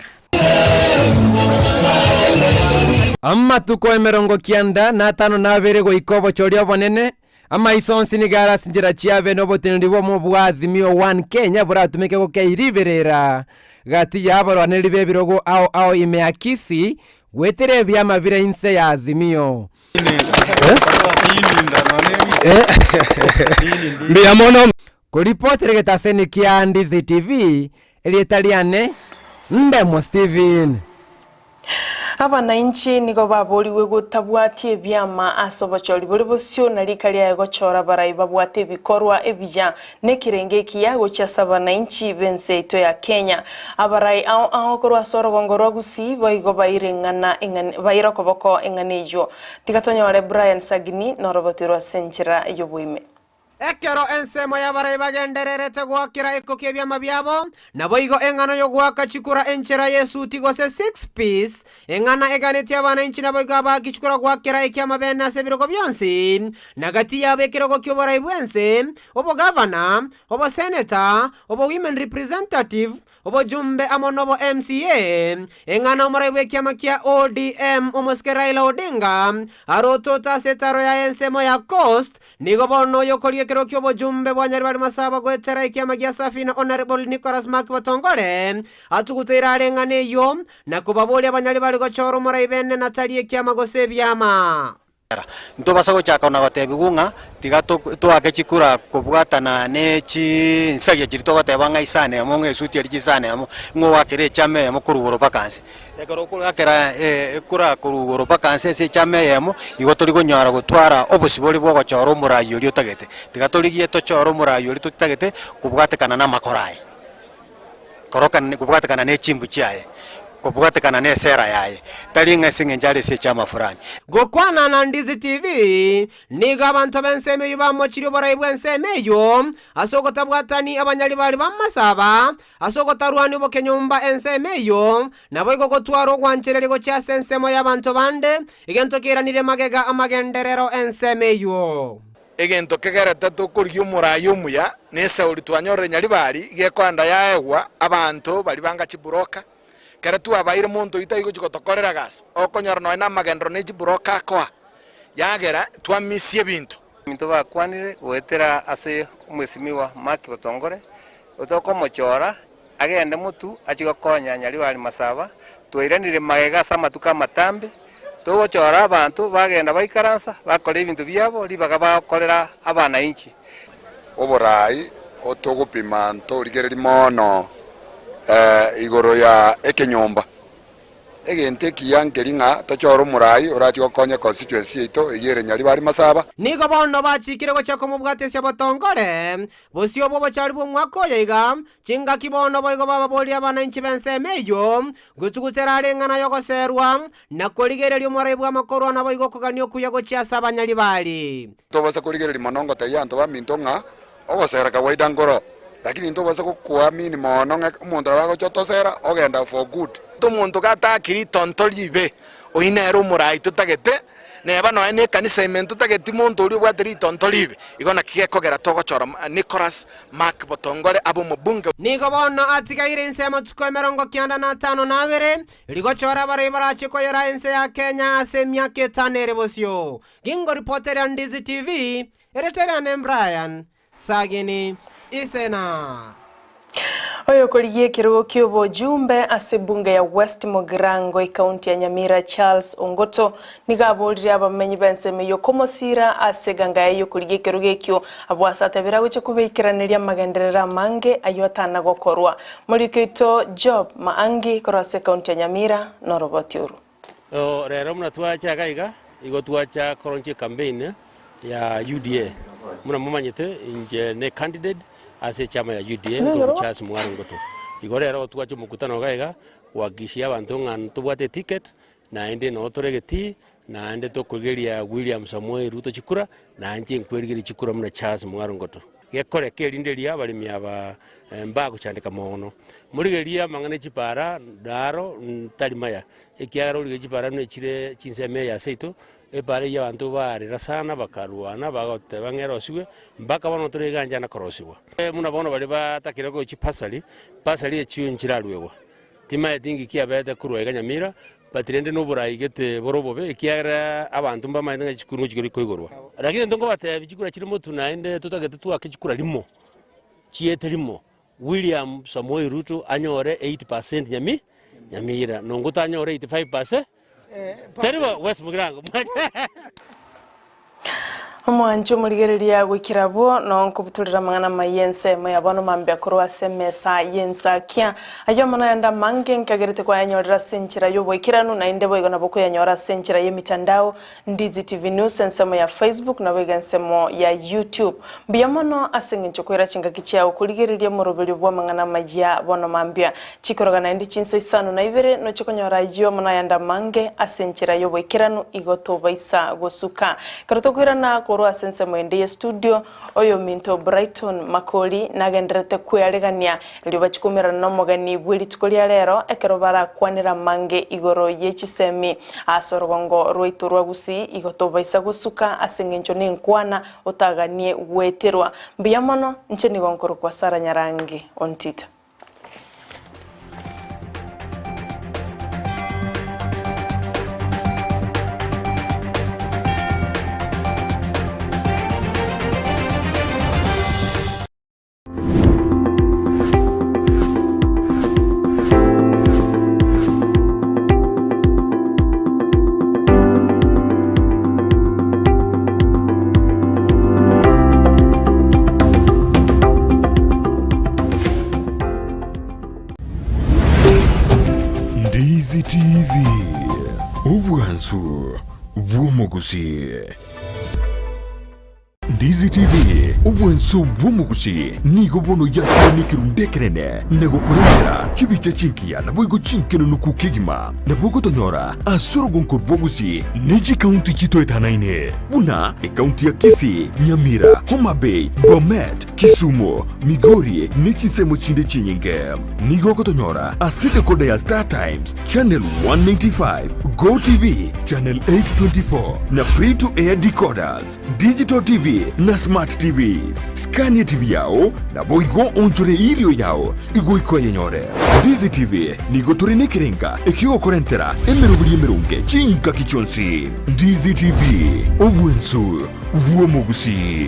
Amatuko emerongo kianda na atano na abere goika obochori obonene, Amaiso onsi nigo are ase inchera chiabe na oboteneneri bw'omo bwa Azimio One Kenya boratumeke gokei riberera gati ya abarwanereri b'ebirogo ao ao ime ya Kisii goetera ebiama bire inse ya Azimio. Mbuya mono. Koripotera egetaseni kia Ndizi TV, erieta riane Ndemo Steven. Abanainchi nigo baborigwe gotabwatia ebiama ase obochori bore bosio na rika riaye gochora abarai babwate ebikorwa ebiya na ekerengo ekiya gochia ase abanainchi b'ense yaito ya Kenya. Abarai ao ao korwa ase orogongo rwa Gusii boigo baire eng'ana baire okoboko eng'ana eyio. Tiga tonyore Brian Sagini noroboti rwa ase enchera y'oboime. Ekero ensemo y'abarai bagendererete goakera ekoki ebiama biabo, naboigo eng'ana y'ogoaka chikura enchera y'esuti gose six piece, eng'ana eganetie abanainchi naboigo abaaki chikura goakera ekiama bene ase ebirogo bionsi, na gati yabo ekerogo ki'oborai bw'ense, obogavana, oboseneta, obowomen representative, Obojumbe amo nobo MCA, eng'ana omorai bw'ekiama kia ODM omosike Raila Odinga arotote ase etaro yaye ensemo ya Coast, nigo bono oyokoria ekerogo ki'obojumbe bwa Nyaribari Masaba goetera ekiama gia Safina Honourable Nicholas Mark Batongole atuguteire are eng'ana eyio na kobaboria abanyaribari gochora omorai bene na tari ekiama gose ebiama. Ntobasa gochaka na gotebigwa ng'a tiga toake chikura kobwatana ne chinsagia chiria togoteba ng'a isano emo ng'a esuti eria chisano emo, ng'a oakere echama eyemo korwa igoro mpaka nse. Ekero okoakera ekura korwa igoro mpaka nse ase echama eyemo, igo tori konyara gotwara obosibore bwa ogochora omorai oria otagete. Tiga torigie tochore omorai oria totagete kobwatekana namakoro aye. Korokana kobwatekana ne chimbu chiaye, kobwatekana ne esera yaye, tari ng'a ase eng'encho are ase echama fulani. Gokwana na Ndizi TV, nigo abanto b'ensemo eyio bamochirie oborai bw'ensemo eyio ase ogotabwatani abanyaribari b'amasaba, ase ogotarwania obokenyomba ensemo eyio, naboigo gotwara ogwanchereria gochia ase ensemo y'abanto bande, egento keiranire magega amagenderero ensemo eyio. Egento kegerete tokorigia omoraai omuya, na esauri twanyorire nyaribari, gekoenda yaegwa abanto baria banga chiburoka. Ekero twabaire monto oyio tari gochia gotokorera gasi, okonyora nonya namagenderero ne chiburoka akoa, yagera twamisia ebinto. Ebinto bakwanire goetera ase omwesimigwa Mark Botongore, otokomochora agende motu achie gokonya Nyaribari Masaba, twairanire magega ase amatuko amatambe, togochora abanto bagenda baikaransa bakora ebinto biabo ribaga bagokorera abanainchi. Oborai otogopima ntorigereria mono igoro ya ekenyomba. Egento ekiya nkeri ng'a tochore omorai orache gokonya econstituency yaito eyio ere Nyaribari Masaba. Nigo bono bachikire gochia komobwatesia botongore, bosio bw'obochari bw'omwaka oyo iga, chingaki bono boigo bababorie abanainchi b'ensemo eyio, gotugutera are eng'ana y'ogoseerwa, na korigereria omorai bw'amakorwa naboigo okogania okuya gochia ase abanyaribari. Tobasa korigereria mono ngotebia abanto baminto ng'a ogosera kawaida nkoro, lakini ntobasa gokuamini mono ng'a omonto nabo agocha otosera ogenda for good. Omonto gatakiri ritonto ribe, oyio nere omorai totagete, neba nonya ne ekanisa ime ntotageti monto oria obwate ritonto ribe. Igo naki gekogera togochora Nicholas Mark Botongore abe omobunge. Nigo bono atigaire inse y'amatuko 95 na abere, rigochora abarai barache koyera ense ya Kenya ase emiaka etano ere bosio. Gingoripoteria Ndizi TV, Erieta riane Brian Sagini Isena. Oyokorigia ekerogo ki'obojumbe ase ebunge ya West Mugirango ekaunti ya Nyamira Charles Ongoto nigo aborire abamenyi b'ensemo eyio komosira ase eganga yaye y'okorigia ekerogo ekio abwo ase atebire agochia kobaikeraneria amagenderero amange ayio atana gokorwa. Moriki oito Job Maangi korwa ase ekaunti ya Nyamira noroboti oru. Rero buna twacha iga iga, igo twacha koronchia ecampaign ya UDA. Buna momanyete inche ne candidate ase echama ya UDA nkorokwa Charles Mwaro Ngoto. Igo rero twacha omokutano iga iga gohakikishia abanto ng'a ntobwate eticket naende noo tore egetii naende tokorigereria William Samoei Ruto chikura na inche nkwerigereria chikura buna Charles Mwaro Ngoto. Gekoreka erinde eria abaremi aba mbagochandeka mono. Morigererie amang'ana e chipara naro tari maya, ekiagera origererie chipara buna echire chinsemo eye ase aito, epara eyio abanto barera sana bakarwana bagoteba ng'a erosigwe, mpaka bono tore iga inchana korosigwa. Buna bono baria batakire gochia pasari, pasari echio nchiraruegwa. Timaeti inki kiabete korwa iga nyamira, but rende noborai gete bore obobe, ekiagera abanto mbamaete ng'a chikura ngochia kori koigorwa. Lakini intwe nkobatebi chikura chire motwe naende totagete twake chikura rimo, chiete rimo, William Samoei Ruto anyore 80 percent nyami Nyamira, nongo tanyore 85 percent, tari bo West Mugirango. Omwanche omorigereria goikera abwo, noo nkobutorera amang'ana amaya ensemo ya bono mambia korwa ase emesa y'ensakia. Ayio amo nayande amange nkagerete kwayanyorera ase enchera y'oboikeranu, naende boigo nabo okoyanyora ase enchera y'emitandao, Ndizi TV News ensemo ya Facebook naboigo ensemo ya YouTube. Mbuya mono ase eng'encho koira chingaki chiao korigereria omoroberio bw'amang'ana amaya bono mambia. Chikoroga naende chinsa isano na ibere noche konyora ayio amo nayande amange ase enchera y'oboikeranu igo tobaisa gosuka. Ekero tokoirana korwa ase ensemo ende ye studio, oyominto Brighton Makori nagendererete kwearegania erio bachie koumerana nomogeni bwe rituko ria rero ekero barakwanere amange igoro ye chisemi ase orogongo rwaito rwa Gusii igo tobaisa gosuka ase eng'encho nenkwana otaganie goeterwa. Mbuya mono, inche nigo nkorokwa Sarah Nyarangi Ontita. TV, obwansu bw'omogusii. Ndizi TV, obwansu bw'omogusii, nigo bono yakire nekerundu ekenene na gokorentera chibicha chingiya naboigo chinkenunuku kegima. Nabo ogotonyora ase orogonko rw'ogusii ne chikaunti chitoetanaine buna ekaunti ya Kisii, Nyamira, Homa Bay, Bomet, Kisumu, Migori ne chinsemo chinde chinyinge. Nigo ogotonyora ase decoder ya Star Times, Channel 195, Go TV, Channel 824 na Free to Air decoders, Digital TV na Smart TVs. Skania TV yao naboigo onchore irio yao igoika oyenyore. Ndizi TV nigo tore nekerenga ekiogokorentera emeroberi emeronge chingaki chionsi. Ndizi TV, obwensu bw'omogusii.